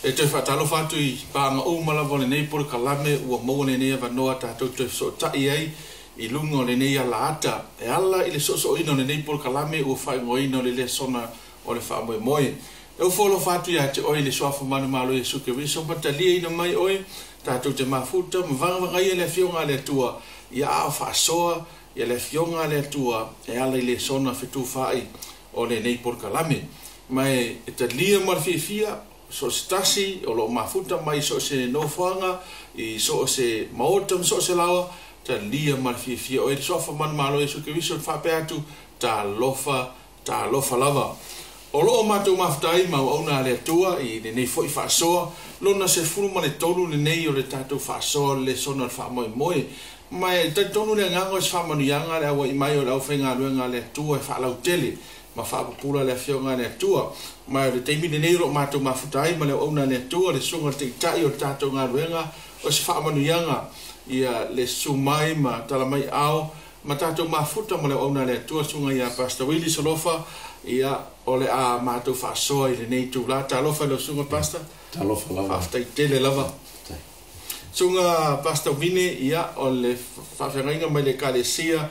E toe faatalofa atu i paaga uma lava o lenei polokalame ua maua lenei avanoa tatou toe fesootai ai i luga o lenei alaata e ala i le soosooina o lenei polokalame ua faaigoaina o le Lesona o le Faamoemoe. E ofo alofa atu ia te oe i le Suafa manumalo Iesu Keriso ma taliaina mai oe tatou te mafuta ma vagavagaia le Afioga a le Atua ia aao faasoa ia le Afioga a le Atua e ala i lesona fetufaai o lenei polokalame. Ma e talia ma le fiafia so o se tasi o lo o mafuta mai i so o se nofoaga, i so o se maota ma so o se laoa, talia ma le fiafia oe i le Suafa manumalo Iesu Keriso, e faapea atu, talofa, talofa lava. O lo o matou mafuta ai ma auauna a le Atua i lenei foi faasoa, lona 13 lenei o le tatou faasoa o le lesona o le faamoemoe. Ma e talitonu le agaga o se faamanuiaga le auai mai o le aufaigaluega a le Atua e faalautele ma faapupula le Afioga a le Atua. Ma o le taimi lenei o lo o matou mafuta ai ma le auauna a le Atua, le susuga i le Taitai o le tatou galuega, o se faamanuiaga ia le susu mai ma tala mai ao ma tatou mafuta ma le auauna a le Atua, susuga ia Pastor Willie Solofa, ia o le a matou faasoa i lenei itula. Talofa i lau susuga Pastor. Talofa lava. Faafetai tele lava. Susuga Pastor Vine, ia o le faafeagaiga mai le Ekalesia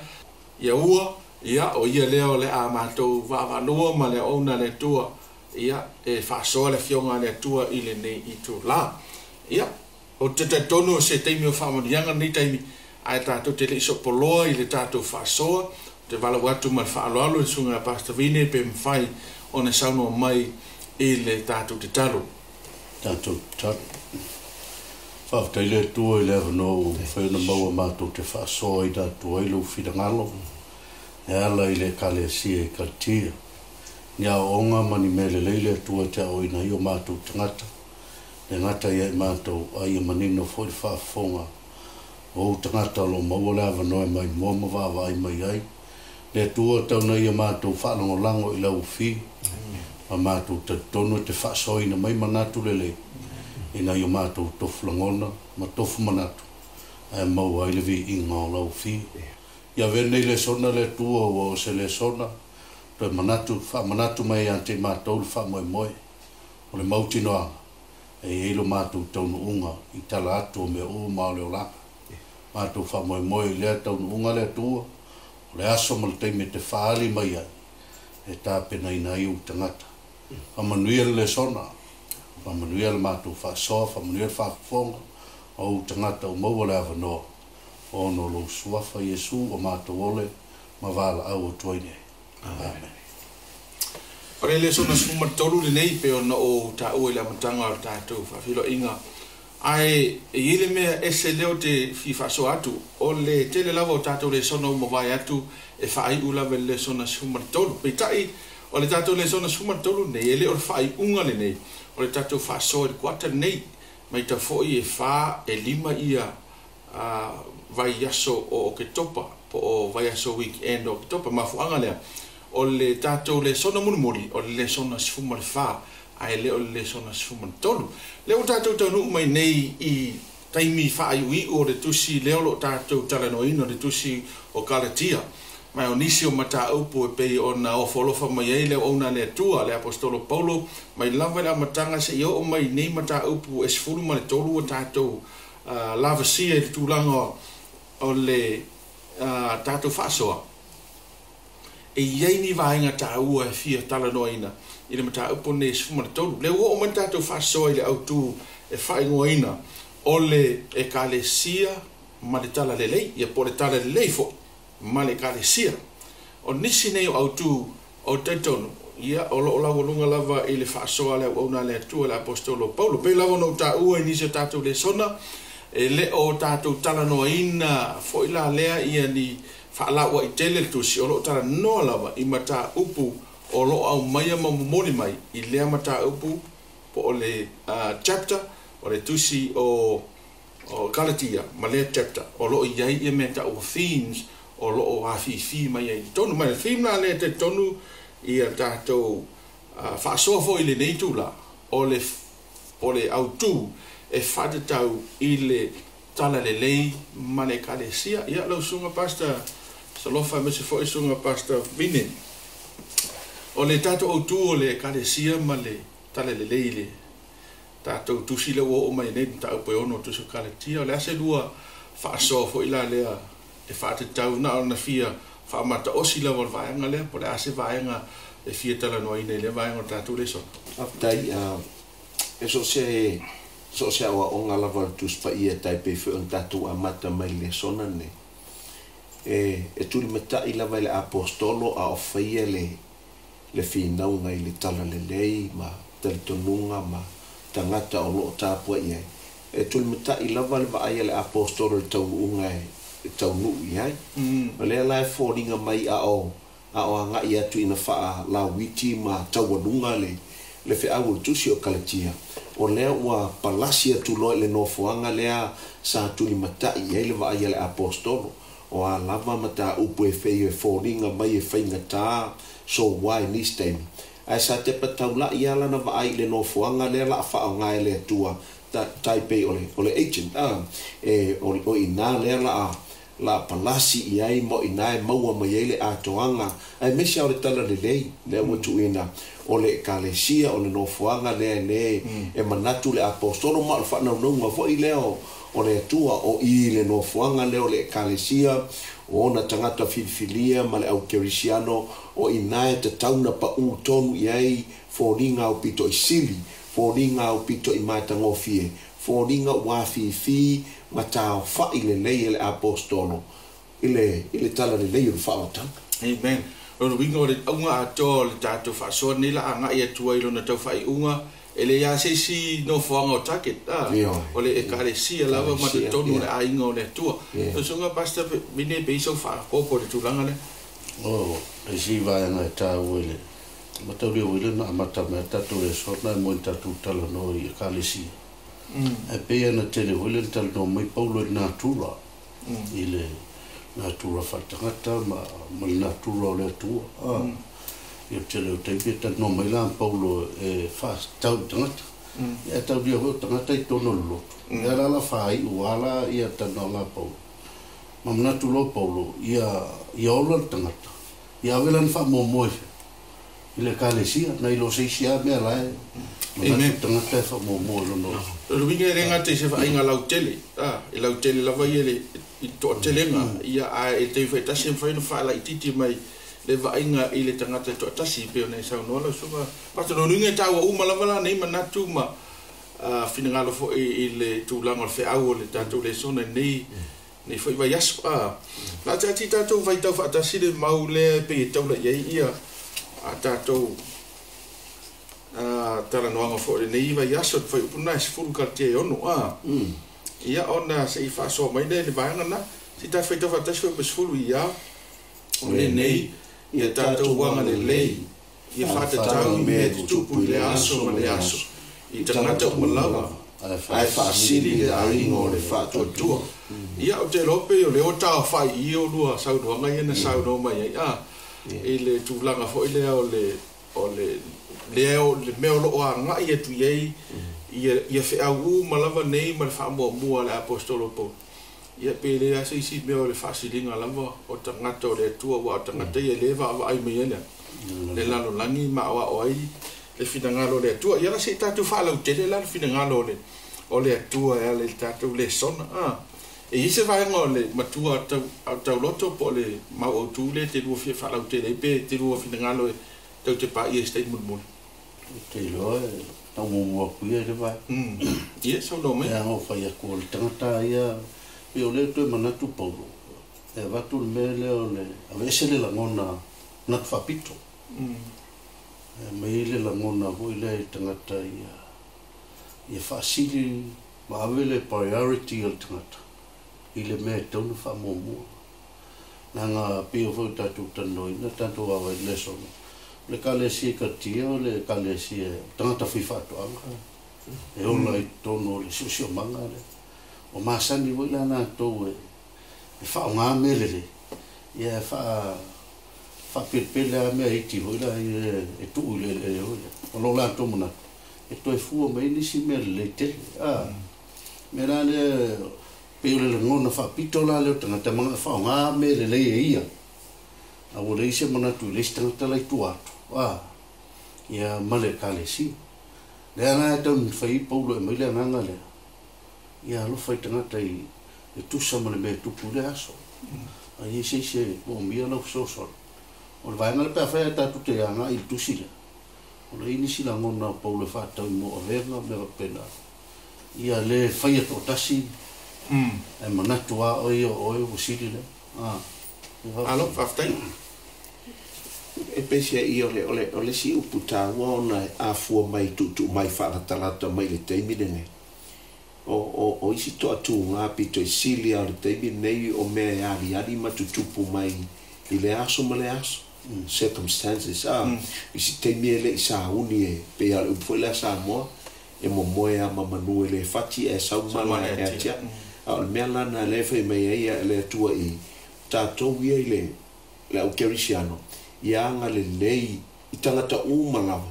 ia ua, ia o ia lea o le a matou vaavaalua ma le auauna a le Atua, ia e faasoa le Afioga a le Atua i lenei itula. Ia, ou te talitonu o se taimi o faamanuiaga lenei taimi, ae tatou te le i soopoloa i le tatou faasoa, te valaau atu ma le faaaloalo i le susuga ia Pastor Vine pe mafai ona saunoa mai i le tatou tatalo. Tatou tatalo. Faafetai le Atua i le avanoa ua mafai ona maua matou te faasoa ina atu ai lou finagalo e ala i le Ekalesia i Kalatia. Ni aoaoga ma ni mea lelei le Atua e te aoaoina ai o matou tagata, le gata ia i matou, a ia manino foi le faafofoga o ou tagata o lo o maua le avanoa e maimoa ma vaavaai mai ai. Le Atua tau ina ia matou faalagolago i lau afio, ma matou talitonu e te faasoaina mai manatu lelei ina ia matou tofu lagona ma tofu manatu ae maua ai le viiga o lau afio. Ia avea lenei lesona le Atua ua o se lesona toe manatu faamanatu mai ia te i matou le faamoemoe o le mautinoaga e i ai lo matou taunuuga i tala atu o mea uma o le olaga. Matou faamoemoe i lea taunuuga le Atua, o le aso ma le taimi e te faaali mai ai e tapenaina ai ou tagata. Faamanuia le lesona, faamanuia le matou faasoa, faamanuia le faafofoga o ou tagata ua maua le avanoa, ona o lou suafa Iesu ua matou ole ma valaau atu ai nei. Amene. O le lesona 13 lenei pei ona ou taua i le amataga o le tatou faafeiloaiga, ae e i ai le mea ese lea ou te fia faasoa atu, o le tele lava o tatou lesona ua mavae atu e faaiu lava i le lesona 13. Peitai, o le tatou lesona 13 lenei, e le o le faaiuga lenei o le tatou faasoa i le kuata lenei. Matau foi e 4, e 5 ia vaiaso o Oketopa, po o vaiaso weekend o Oketopa. Mafuaaga lea, o le tatou lesona mulimuli, o le lesona 14, ae le o le lesona 13. Lea ua tatou taunuu mai nei i taimi faaiuiu o le tusi lea o lo o tatou talanoaina, o le tusi o Galatia. Ma o nisi o mataupu e pei ona ofo alofa mai ai le auauna a le Atua, le Aposetolo Paulo, mai lava i le amataga seia oo mai nei mataupu e 13 ua tatou lavasia i le tulaga o le tatou faasoa. E i ai ni vaega taua e fia talanoaina i le mataupu lenei 13. Lea ua oo mai le tatou faasoa i le autu e faaigoaina o le Ekalesia ma le Talalelei, ia po o le Talalelei foi ma le Ekalesia. O nisi nei o autu o talitonu, ia o lo o laualuga lava i le faasoa a le auauna a le Atua, le Aposetolo Paulo. Pei lava ona ou taua i nisi o tatou lesona, e le o tatou talanoaina foi la lea ia ni faalauai tele le tusi, o lo o talanoa lava i mataupu o lo o aumaia ma momoli mai i lea mataupu po o le chapter o le tusi o Galatia ma lea chapter o lo o i ai ia mea taua themes o lo o afifi mai ai i totonu. Mai le theme la lea talitonu ia tatou faasoa foi i lenei itula, o le autu e faatatau i le Talalelei ma le Ekalesia. Ia lau susuga Pastor Solofa aemaise foi susuga Pastor Vine, o le tatou autu o le Ekalesia ma le Talalelei i le tatou tusi lea ua oo mai nei mataupu e 6 o Tusi o Kalatia. O le a se lua faasoa foi la lea e faatatau na ona fia faamataosi lava o le vaega lea, po o le a se vaega e fia talanoaina i lea vaega o le tatou lesona? Faafetai. E so o se aoaoga lava o le Tusi Paia e tai pei foi ona tatou amata mai i le lesona lenei. E tulimatai lava i le apostolo a o faia le finauga i le talalelei ma talitonuga ma tagata o loo tapuai ai. E tulimatai lava le vaai a le apostolo i le taunuuga e taunuu i ai. O lea la e foliga mai a o agai atu ina faalauiti ma taualuga le feau o le Tusi o Kalatia. O lea ua palasi atu loa i le nofoaga lea sa tulimatai i ai le vaai a le apostolo. O a lava mataupu e fei e foliga mai e faigata soua i nisi taimi. Ae sa tepa taulai lava lana vaai i le nofoaga lea la faaaoga e le Atua tai pei o le agent. O ina lea la palasi i ai ma o ina e maua mai ai le atoaga aemaise o le talalelei lea ua tuuina o le ekalesia o le nofoaga lea le e manatu le apostolo ma o le faanaunauga foi lea o le Atua o i le nofoaga lea o le ekalesia o ona tagata filifilia ma le au kerisiano o ina e tatauna pau tonu i ai foliga au pito i sili, foliga au pito i matagofie, foliga ua afifi ma taofa'i lelei e le apostolo i le talalelei o le faaolataga. Amen. O le uiga o le auga atoa o le tatou faasoa nei la agai atu ai lona taufaaiuga e le ia se isi nofoaga o target o le ekalesia lava ma totonu o le aiga o le Atua. O susuga Pastor Vine pe i sau faaopoopo i le tulaga lea. O le isi vaega e taua i le mataulia foi lea na amata mai tatou lesona e mo i tatou talanoa i ekalesia. E pei ona tele foi lea na talanoa mai Paulo i le natura, i le natura faaletagata ma le natura o le Atua. Ia tele o taimi e talanoa mai la Paulo e faatatau i tagata. Ia taulia foi o tagata i totonu o le loto. Ia la la faaiu ala ia talanoaga a Paulo. Ma manatu loa Paulo ia ola le tagata. Ia ave lana faamuamua i le ekalesia nai lo se isi lava mea la e manatu tagata e faamuamua i lona ola. O le uiga e le gata i se vaaiga lautele, e lautele lava ia le i toatelega, ia ae e taimi faitasi e mafai ona faalaitiiti mai le vaaiga i le tagata toatasi pei ona e saunoa lau susuga. Pastor, o lona uiga e taua uma lava la nei manatu ma finagalo foi i le tulaga o le feau o le tatou lesona i nei foi vaiaso. La taati tatou vaitau faatasi le mau lea e pei e taula i ai ia a tatou talanoaga foi lenei vaiaso le fuaiupu lena e 10 Kalatia e 6. Ia ona se i faasoa mai lea i le vaega lena. Se i tatou faitau faatasi fuaiupu e 10 ia o lenei ia tatou agalelei ia faatatau i mea e tutupu i le aso ma le aso i tagata uma lava ae faasili le aiga o le faatuatua. Ia ou te iloa pei o lea ua taofai i i o lua saunoaga ia na saunoa mai ai i le tulaga foi lea o le lea o le mea o loo agai atu i ai ia feau uma lava nei ma le faamuamua a le apostolo Paulo. Ia pe le lava se isi mea o le faasiliga lava o tagata o le Atua, aua o tagata ia lea e vaavaai mai ai le lalolagi ma aoao ai le finagalo o le Atua. Ia la se i tatou faalautele la le finagalo o le Atua e ala i le tatou lesona. E i ai se vaega o le matua tauloto po o le mau autu lea te lua fia faalautele ai pe te lua finagalo e tau te paia i se taimi mulimuli? Ou te iloa e tau muamua atu ia i le vaega. Ia, saunoa mai. E aga o fai atu o le tagata ia, pei o lea toe manatu Paulo, e avatu le mea lea o le aveese le lagona manatu faapito. E aumai le lagona foi lea i tagata ia faasili ma ave le priority o le tagata i le mea e tatau ona faamuamua. Leaga pei o foi o tatou talanoaina, tatou vaavaai i le lesona. O le ekalesia i Kalatia o le ekalesia o tagata faifaatoaga e ola i totonu o le siosiomaga lea. O masani foi la latou e faaaoga mea lelei, ia e faapelepele lava mea iti foi la e tuu i le eleele foi lea. O lo latou manatu e toe fua mai nisi mea lelei tele. Mea la lea pei o le lagona faapito la lea o tagata e faaaoga mea lelei e ia. A ua leai se manatu i le isi tagata la i tua atu. Ia ma le ekalesia. Lea la e tau fai Paulo e mai le agaga lea. Ia alofa i tagata i e tusa ma le mea e tupu i le aso. A i ai se isi e moomia lau fesoasoani. O le vaega lea pe afai ae tatou te agai i le tusi lea, o lo o i ai nisi lagona o Paulo e faatatau i mo avega ma mea faapena. Ia le faia toatasi ae manatu lava oe ia o oe ua sili lea. Malo, faafetai. E peiseai o le, o le, o le isi upu taua ona e afua mai tuutuu mai faalatalata mai i le taimi lenei. O, o, o isi toatuga pito i sili lava o le taimi lenei o mea e aliali ma tutupu mai i lea aso ma lea aso, circumstances, a. Isi taimi e le i sauni e, pei lava o le upu foi lea a Samoa, e momoe lava ma manu e le fati ae sau mala e atiae. A o le mea la lena lea e fai mai ai le Atua i tatou ia i le le au kerisiano, ia agalelei i tagata uma lava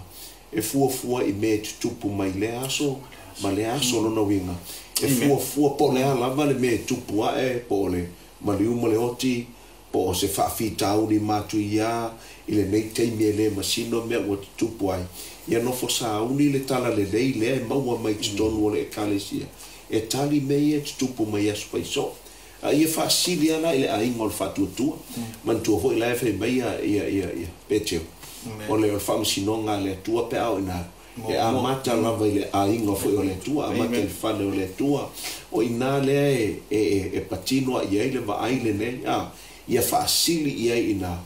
e fuafua i mea e tutupu mai lea aso ma lea aso. Lona uiga, e fuafua po o le a lava le mea e tupu ae, po o le maliu ma le oti, po o se faafitauli matuia i lenei taimi e le masino mea ua tutupu ai, ia nofo sauni le talalelei lea e maua mai totonu o le Ekalesia e tali mea ia e tutupu mai aso faisoo. A ia faasili lava la i le aiga o le faatuatua. Manatua foi la e fai mai ia Peteu, o le faamasinoga a le Atua pe a oo ina alu, e amata lava i le aiga foi o le Atua, amata i le fale o le Atua. O i ina lea e patino ai i ai le vaai lenei, a ia faasili i ai i ina,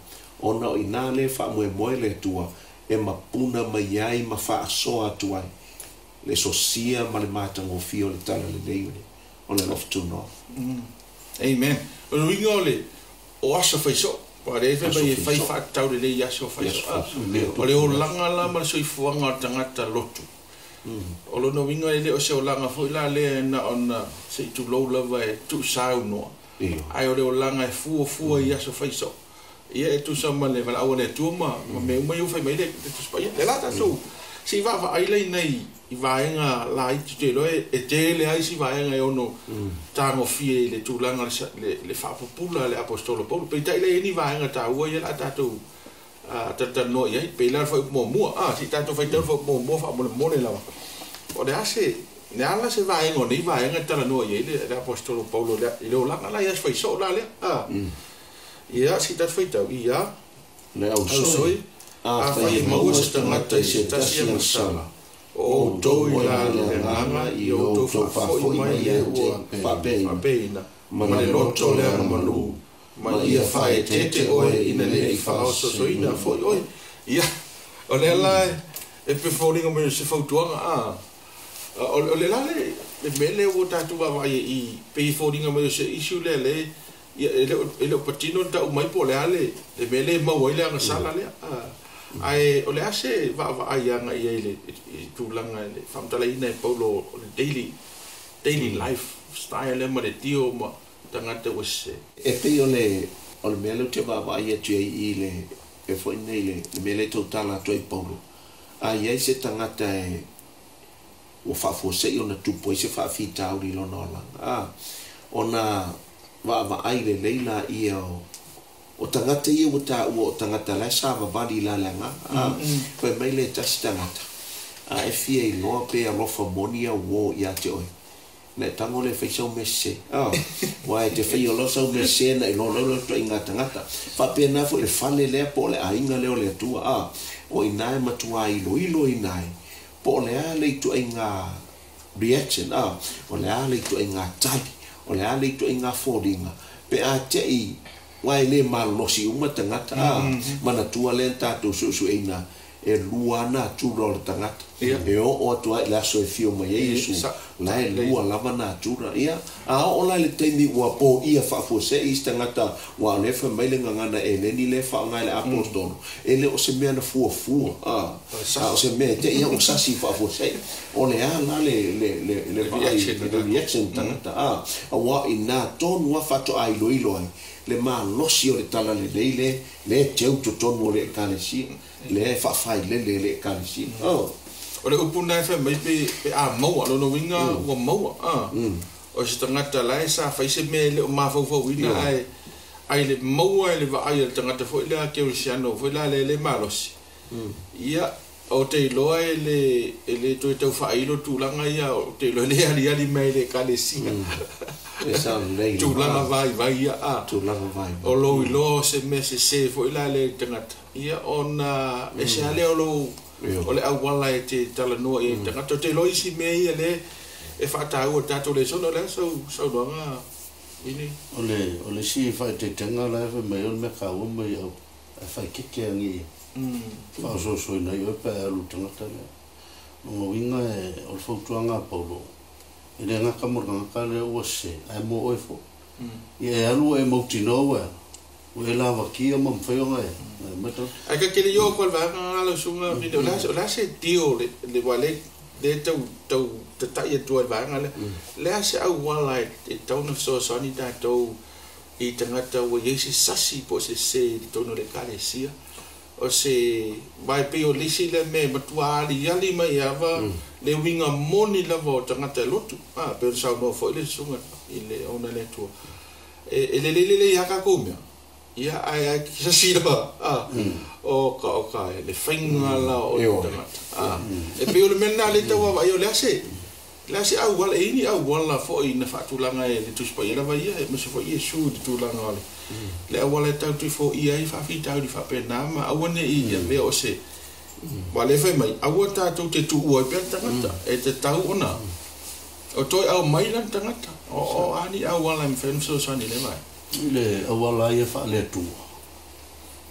ona o i ina lea e faamoemoe le Atua e mapuna mai ai ma faasoa atu ai le sosia ma le matagofie o le talalelei o le alofa tunoa. Amen. O le uiga o le o aso faisoo. Aua o lea e fai mai e fai faatatau lelei i aso faisoo. O le olaga la ma le soifuaga o le tagata lotu. O lona uiga e le o se olaga foi la lea na ona se i tulou lava e tuusaunoa, ae o le olaga e fuafua i aso faisoo. Ia e tusa ma le valaau a le Atua ma mea uma ia ua fai mai le Tusi Paia. Lea la tatou se i vaavaai la i nai i vaega laiti, ou te iloa e tele lava isi vaega e ono tagofie i le tulaga le faapupula a le Aposetolo Paulo. Peitai la e i ai ni vaega taua ia o le a tatou talatalanoa i ai. Pei la o le fuaiupu muamua, se i tatou faitau le fuaiupu muamua faamolemole lava. O le a se, le a la se vaega o nei vaega e talanoa i ai le Aposetolo Paulo i le olaga la i aso faisoo la lea? Ia, se i tatou faitau, ia. Le ausoi, Afai e maua se tagata i se tasi agasala, o outou i la le agaga i o outou faafoi mai e ua faapeina, ma le loto leagamalu, ma ia faaeteete oe ina ne i faaososoina foi oe. Ia, o lea la e pei e foliga mai o se fautuaga, a, o le la le mea lea ua tatou vaavaai ai i, pei e foliga mai o se issue lea lea Ia, e le o, e le o patino ona tau mai po o le a le, le mea lea e maua ai le agasala lea. Ae o le a se vaavaai agai i ai i le i tulaga i le faamatalaina e Paulo o le daily, daily life style lea ma le tio ma tagata ua sese? E pei o le, o le mea lea ou te vaavaai atu ai i le, e foi nei le, le mea lea e tautala atu ai Paulo, a i ai se tagata e, ua faafuasei ona tupu ai se faafitauli i lona olaga, a, ona vaavaai lelei laia o, o tagata ia ua taua o tagata la e savavali i la le agaga, a, fai mai le tasi tagata, a e fia iloa pe alofa moni au uō ia te oe, na e tago lea e fai sau mea sese, a, aua e te faia loa sau mea sese na iloa loa lea o le ituaiga tagata. Faapena foi i le fale lea po o le aiga lea o le Atua, a, o i ina e matuā iloiloina ai Po o le a le ituaiga reaction, a, o le a le ituaiga tali, o le a le ituaiga foliga, pe a te i, aua e le malolosi uma tagata, a, manatua lea na tatou suesueina, e lua lava natura o le tagata, e oo atu lava i le aso e afio mai ai Iesu, la e lua lava natura. Ia, a oo la i le taimi ua poia faafuasei isi tagata, aua o lea e fai mai le gagana eleni lea e faaaoga e le Aposetolo, e le o se mea na fuafua, a, a o se mea e te i ua sasi faafuasei. O le a la le, le, le, le vaai, le reaction tagata, a, aua o i ina tonu lava faatoa iloilo ai le malosi o le talalelei le, lea e teu totonu o le Ekalesia, lea e faafailele e le Ekalesia. Oh. O le upu lena e fai mai pe, pe a maua, lona uiga ua maua, a. O se tagata la e sa fai se mea e le o mafaufauina ae, ae le maua e le vaai a le tagata foi lea kerisiano foi la lea e le malosi, ia, O te iloa e le toe tau faailo tulaga ia, o te iloa le aliali mai le ekalesia. E sao lelei. Tulaga vaivai ia a. Tulaga vaivai. O lou iloa o se mea sesē foi la le tagata ia ona ese lava lea o lou o le auala e te talanoa i ai i tagata. Ou te iloa isi mea ia lea e faataua i le tatou lesona. O le a sau saunoaga Vili? O le o le isi faaeteetega la e fai mai ai o le mea taua mai au ae faaeteete agi i faaosoosoina ai oe pe a e alu i le tagata lea. Lona uiga e o le fautuaga a Paulo, e le gata mo le tagata lea ua sese, ae mo oe foi. Ia e alu ua e mautinoa ua e a? Ua e lavakia ma mafai ona e aumai le tagata. Ae ta te le i oo atu i le vaega lena lau susuga Vili, o le a o le a se deal le le aua lea lea e tau tau tatai atu ai i le vaega lea. O le a se auala e tatau ona fesoasoani tatou i tagata ua i ai se sasi po o se sese i totonu o le Ekalesia? O se aua e pei o le isi lea mea e matua aliali mai lava le uiga moni lava o tagata e lotu, a, pei ona saunoa foi le Susuga i le Auauna a le Atua, e lelei lelei lava tatou mea, ia, ae ae sasi lava, a, o ka o ka le faiga la o le tagata, a. E pei o le mea lena lea e tau vaavaai, o le a se le a se auala, e i ai ni auala foi na faatulaga e le Tusi Paia lava ia, aemaise foi Iesu i le tulaga o le auala e tatou te foia ai faafitauli faapena ma aua ne i avea o se aua o lea e fai mai, aua tatou te tuua ai pea le tagata, e tatau ona o toe aumai la le tagata. O a ni auala e mafai ona fesoasoani i lea vaega? I le auala ia faale-Atua,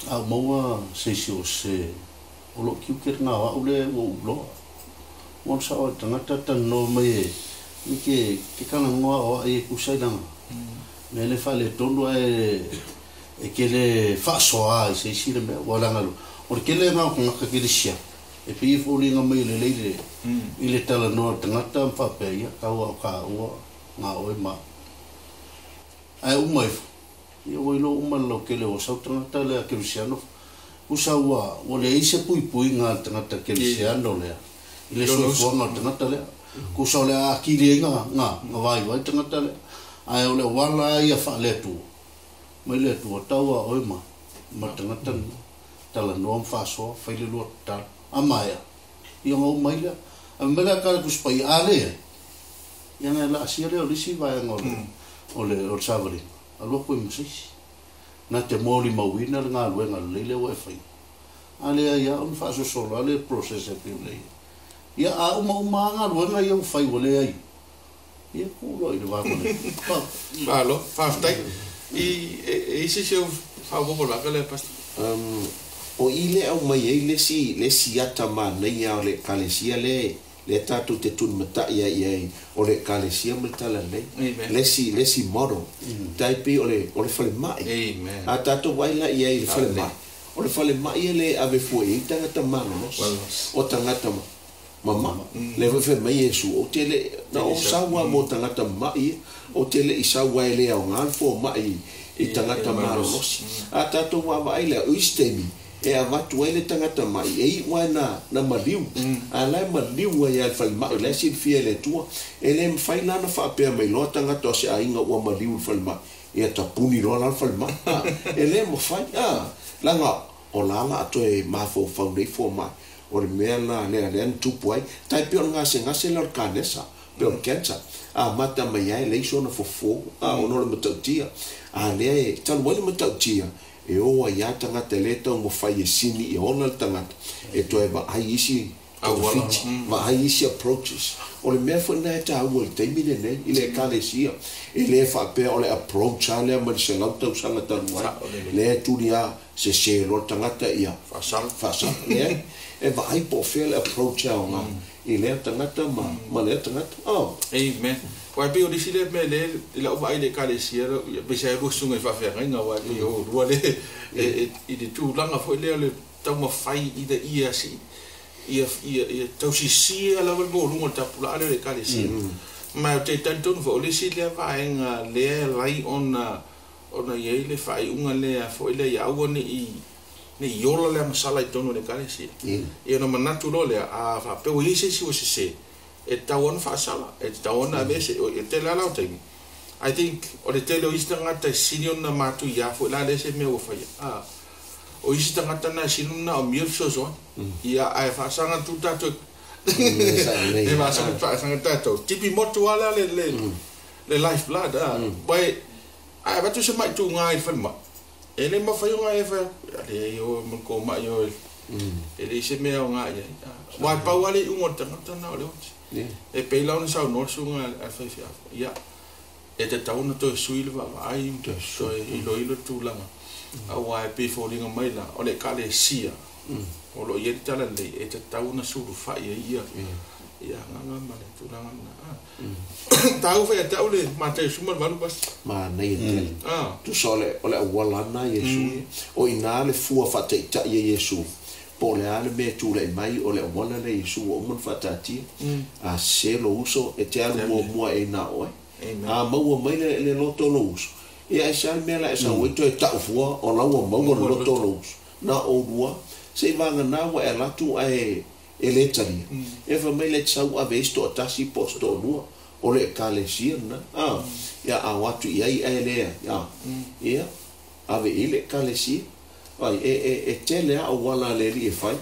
a ou maua se isi o se O lou tiute lena o au lea ua ou iloa. Ua alu sao ai le tagata talanoa mai e i ke ke talanoa o ai e tusa ai lana mea lea faaletonu ae e te le faasoa i se isi le mea ua leaga o le tele lena o tagata kerisiano e pei e foliga mai e lelei le i le talanoa a le tagata ma faapea ia tau a o taua na oe ma au. Ae uma ifo ia ua iloa uma le lautele ua sau tagata lea kerisiano Usa ua ua leai se puipuiga a le tagata kerisiano lea i le soifuaga o le tagata lea. Tusa o le a atili ai na na na vaivai le tagata lea. Ae o le auala lava ia faale-Atua, mai le Atua, tau a oe ma ma le tagata lena, talanoa ma faasoa, fai le lua tatalo. A maea, ia ona uma ai lea. Ae fai mai le ata a le Tusi Paia, a leai, ia ona e laasia lea o le isi vaega o le o le o le savaliga, alu atu ai ma se isi. Na te molimauina le galuega lelei lea ua e faia. A leai lava ona faasoso loa le process e pei ona i ai. Ia, a uma uma lava galuega ia ua fai ua leai, ia tuu loa i le va ma le Malo, faafetai. I, e i ai se isi ou faaopoopo i le vaega lea, Pastor? O i lea e aumai ai le isi, le isi ata manaia o le Ekalesia lea lea tatou te tulimatai ai i ai o le Ekalesia ma le Talalelei. Le isi, le isi model, tai pei o le, o le falemai. A tatou vaai la i ai i le falemai, o le falemai e le ave fua i ai tagata malolosi, o tagata mama. Lea foi fai mai Iesu, ou te le, na ou sau lava mo tagata mama'i ia, ou te le i sau ae le aoga le fomai i tagata malolosi. A tatou vaavaai la, o isi taimi, e avatu ai le tagata ma'i, e iu lava na, na maliu, a o la e maliu ai lava i le falemai, o la e silafia e le Atua. E le mafai la ona faapea mai loa tagata o se aiga ua maliu i le falemai, ia tapuni loa la le falemai. A, e le mafai, a, leaga o la la a toe mafaufau nei fomai. O le mea la lea lea na tupu ai, tai pei o le gasegase lea o le kanesa, pei o le cancer, amata mai lava e leai sona fofo, a, ona o le matautia. A lea e, talu ai le matautia, E o ai lava tagata e le taumafai e sini ia ola le tagata e toe vaai isi togafiti, vaai isi approaches. O le mea foi lena e taua i le taimi lenei i le Ekalesia, e le faapea o le approach lava lea mai le 100 tausaga talu ai, lea e tuli lava sese loa le tagata ia faasala. Leai, e vaai po o fea le approach e aoga i lea tagata ma lea tagata. Oh. Amen. Aua e pei o le isi lea mea lea i lau vaai i le Ekalesia, pei sa e lua susuga i faafeagaiga, aua e pei o lua lea i le tulaga foi lea o le taumafai ina ia ia ia tausisia lava le maualuga o le tapulaa lea o le Ekalesia. Ma ou te talitonu foi o le isi lea vaega lea e ala ai ona ona i ai le faaiuga lea foi lea ia aua ne i ne i ola le agasala i totonu o le Ekalesia. Ia ona manatu loa lea, a faapea ua i ai se isi ua sese, e tatau ona faasala, e tatau ona aveese. O le tele lava la o taimi, I think o le tele o isi tagata e sili ona matuia foi la lea se mea ua faia. A, O isi tagata na e sili ona manaomia le fesoasoani. Ia ae faasaga atu tatou e faasaga tatou tipi motu lava lea le le life blood a. Uae a e avatu se ma'i tugā i le falemai, e le mafai ona e fai atu, ia leai o e ma le komai oe e leai se mea e aoga i ai. Aua e pau lava le iuga o le tagata lena o le oti. E pei la ona saunoa le susuga a le faifeau, ia e tatau ona toe sui le vaavaai ma toe iloilo le tulaga, aua e pei e foliga mai la, o le Ekalesia o lo o i ai le talalelei e tatau ona sulufai ai ia ia agaga ma le tulaga lena. Taua foi ia te au le Mateo 18 pasi. Manaia tele. Tusa o le o le auala lava lena a Iesu ia. O i ina le fua faataitai a Iesu, po o le a le mea e tulai mai, o le auala lea a Iesu ua uma ona faataatia. A sese lou uso, e te alu muamua e na o oe. A maua mai le loto o lou uso, ia aisea le mea la e sau ai toe tau fua o la ua maua le loto o lou uso. Na oulua, seivaganā ua e alu atu ae e le talia. E fai mai le e te sau ave ai se toatasi po o se toalua o le Ekalesia lena, a, ia a o atu i ai ae leai, a, ia, ave i ai le Ekalesia. Ai, e, e, e tele lava auala a le Alii e fai.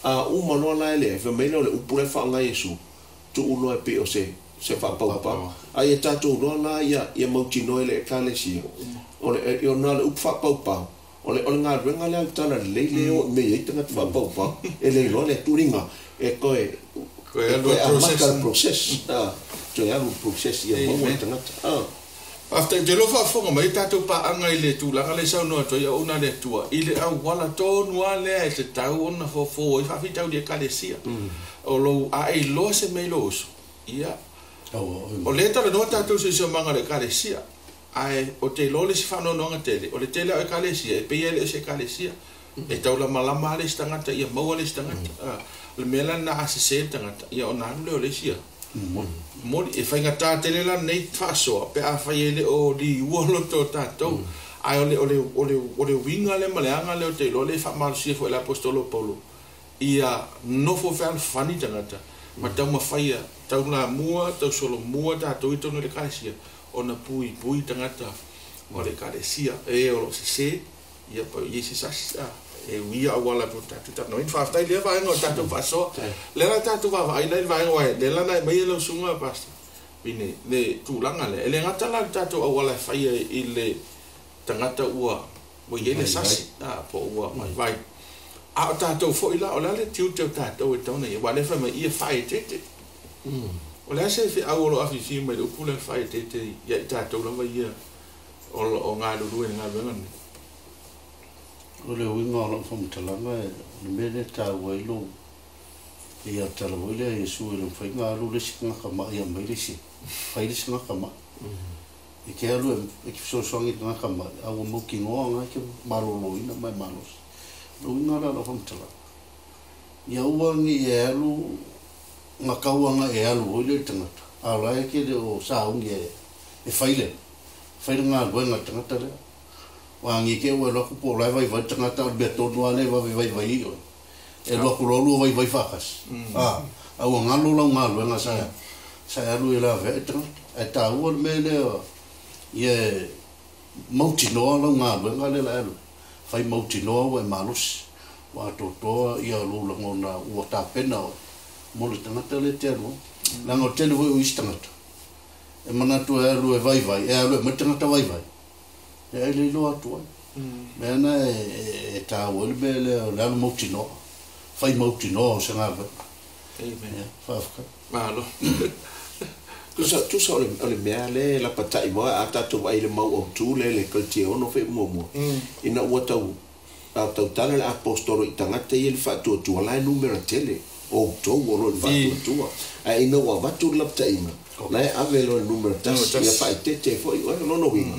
A uma loa la e leai, fai mai lea o le upu la e faaaoga e Iesu, tuu loa e pei o se, se faapaupau. A ia tatou iloa la ia, ia mautinoa e le Ekalesia, o le, e, ona o le upu faapaupau, O le, o le galuega lea a le Talalelei lea e oo mei ai tagata faapaupau, e le iloa le tuliga e toe, e toe amata le process, a, toe alu le process ia maua le tagata, a. Faafetai, ou te iloa faafofoga mai a tatou paaga i le tulaga lea e saunoa atu ai auauna a le Atua i le auala tonu lava lea e tatau ona fofo ai faafitauli Ekalesia. O lou a e iloa se mea i lou uso, ia, o lea e talanoa tatou i siosiomaga o le Ekalesia, Ae ou te iloa le isi faanoanoaga tele, o le tele lava o Ekalesia, e pei lava e le o se Ekalesia. E taulamalama lava le isi tagata ia maua le isi tagata. O le mea la lena a sese le tagata, ia ona alu lea o le isi momoli. E faigata tele la lenei faasoa pe afai e le o liua loto o tatou. Ae o le, o le, o le, o le uiga lea ma le aga lea ou te iloa lea e faamalosia foi e le Aposetolo o Paulo, ia nofo fealofani tagata ma taumafai ia taulamua, tausolomua tatou i totonu o le Ekalesia, ona puipui tagata o le Ekalesia e o lo o sese, ia pe i ai se sasi, a, e uia auala po o tatou talanoaina. Faafetai i lea vaega o le tatou faasoa. Lea la tatou vaavaai la i le vaega aua lea la na aumai e lau susuga Pastor Pine le tulaga lea. E le gata la i le tatou auala e faia i le tagata ua ua i ai le sasi, a, po ua vaivai. A o tatou foi la, o le a le tiute o tatou e tatau ona i ai? Aua o lea e fai mai, ia faaeteete. O le a se feau o lo o afifi mai i le upu lea faaeteete ia i tatou lava ia o lo o galulue i le galuega lenei? O le uiga o lau faamatalaga, o le mea lea e taua ai lou, ia tala foi lea a Iesu e le mafai ona alu le isi tagata ma'i e aumai le isi, fai le isi tagata ma'i. E te alu e te fesoasoani i le tagata ma'i, a ua mautinoa na e te maloloina ma e malosi. O le uiga la o lau faamatalaga, ia aua ne i e alu na tau ana e alu foi lea i le tagata, a o la e te le o sauni e fai le, fai le galuega a le tagata lea. Aua ne i te i ua e alu atu po o la e vaivai le tagata, a o le mea tonu lava lea e vave vaivai ai oe, e alu atu loa lua vaivai faatasi, a, a ua galo lau galuega sa, sa e alu e laveai le tagata. Ae taua le mea lea, ia e mautinoa lau galuega lea o le a e alu ai, fai mautinoa ua e malosi, ua atoatoa ia lou lagona ua tapena oe mo le tagata lea e te alu ai. Leaga o le tele foi o isi tagata, e manatu e alu e vaivai, e alu e aumai le tagata vaivai, e ai le iloa atu ai. Mea na e taua ai le mea lea o le alu mautinoa, fai mautinoa o se galuega. Amen. Ia, faafetai. Malo. Tusa, tusa o le, o le mea lea e lapatai mai, a tatou vaai i le mau autu lea i le Kalitia ono foi muamua, ina ua tau, a tautala le Aposetolo i tagata ia i le faatuatua, la e numera tele o outou o lo o i le faatuatua. Ae ina ua avatu le lapataiga, la e ave loa i le numera tasi, ia faaeteete ai foi oe. O lona uiga,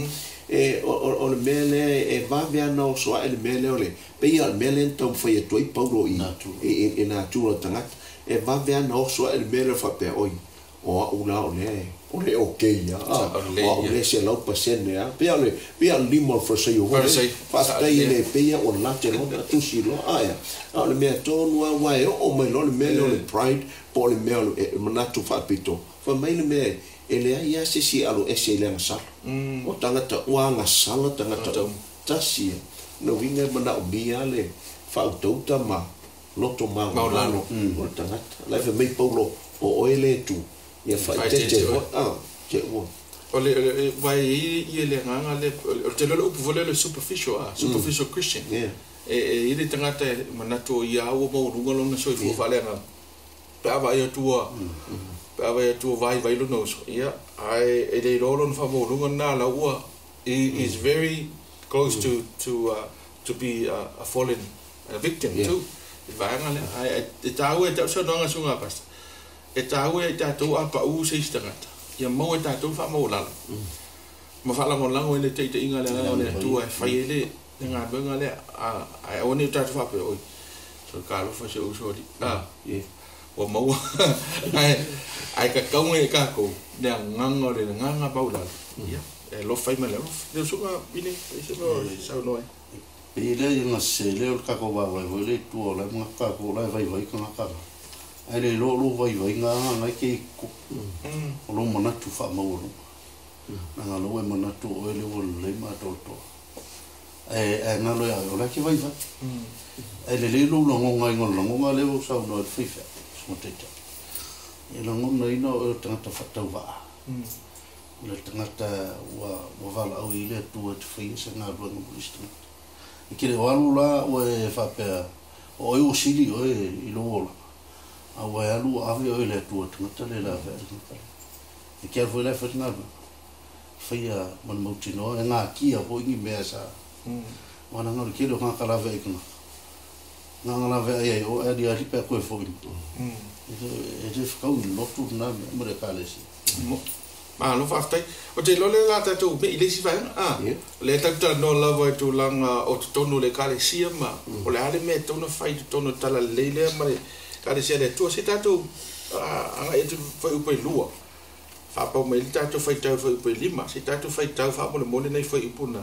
e, o, o, o le mea lea e vave lava ona oso ae le mea lea o le, pei lava o le mea lea na taumafai atu ai Paulo i, i, i natura o le tagata. E vave lava ona oso ae le mea lea faapea, oi, O au la o lea o le okay ia, a, o au lea 100% a. Pei a o le, pei a o le lima o le Farisaio foi lea. Faafetai e le pei a ua late loa na tusi loa, ae a? A o le mea tonu lava aua e oo mai loa le mea lea o le pride po o le mea o le manatu faapito, fai mai le mea e leai lava se isi e aloese i le agasala. O tagata ua agasala tagata uma, tasi ia. Na uiga e manaomia le faautauta ma loto maualalo o le tagata. La e fai mai Paulo, o oe le tu, ia faaeteete foi, a, te ua. O le vai i le agaga lea, o le tele o le upu foi lea o le superficial, a, superficial Christian. E i le tagata e manatu o ia ua maualuga lona soifua faaleagaga. Pe a vaai atu ua, pe a vaai atu ua vaivai lona uso, ia, ae e le iloa lona faamaualuga lena la ua, he is very close to be a fallen victim too. I le vaega lea. Ae e taua e tau saunoaga a susuga a pastor, e taua ia i tatou a pau se isi tagata, ia maua e tatou le faamaualalo ma faalagolago i le taitaiga a le Agaga o le Atua e fai ai le galuega lea. Ae aua ne i o tatou faapea, oi, soe talofa si ou uso alii, a, ua maua. Ae tatau ia i tatou le agaga o le agaga maualalo, ia, e alofa ai ma le alofa. Le usuga Vili, e se mea o saunoa ai. E pei lea ia gase lea o le tatou vaavaai foi lea i tua o la e manatu tatou o la e vaivai tagata la. Ae le iloa o lou vaivaiga lava na e te i totonu o lou manatu faamaualuga. Leaga o lea ua e manatu o oe lea ua lelei ma atoatoa. Ae galo ia oe o la e te vaivai. Ae lelei lou lagonaina o le lagona lea ua ou saunoa ai i le faifeau, susuga Taitai. E lagonaina o oe o le tagata faatauvaa. O le tagata ua valaau i ai le Atua e te faia se galuega mo le isi tagata. E te le o alu la ua e faapea o oe ua sili oe i lou olaga, a ua e alu ua ave oe i le Atua i le tagata lea e laveai le tagata lea. E te alu foi la e fai le galuega, faia ma le mautinoa, e gatia foi ni mea sa. Aua leaga o le tele o tagata laveai i tagata, na ona laveai ai o e aliali pe a toe foi mai. E le fetaui i le lotu lena mea ma le Ekalesia. Malo faafetai. Ou te iloa lea o le a tatou mei i le isi vaega. A, o lea tatou te talanoa lava i tulaga o totonu o le Ekalesia ma o le a le mea e tatau ona fai i totonu o le Talalelei lea ma le Ekalesia a le Atua. Se i tatou agai atu i le fuaiupu e 2, faapau mai ai le tatou faitau i le fuaiupu e 5. Se i tatou faitau faamolemole nai fuaiupu na.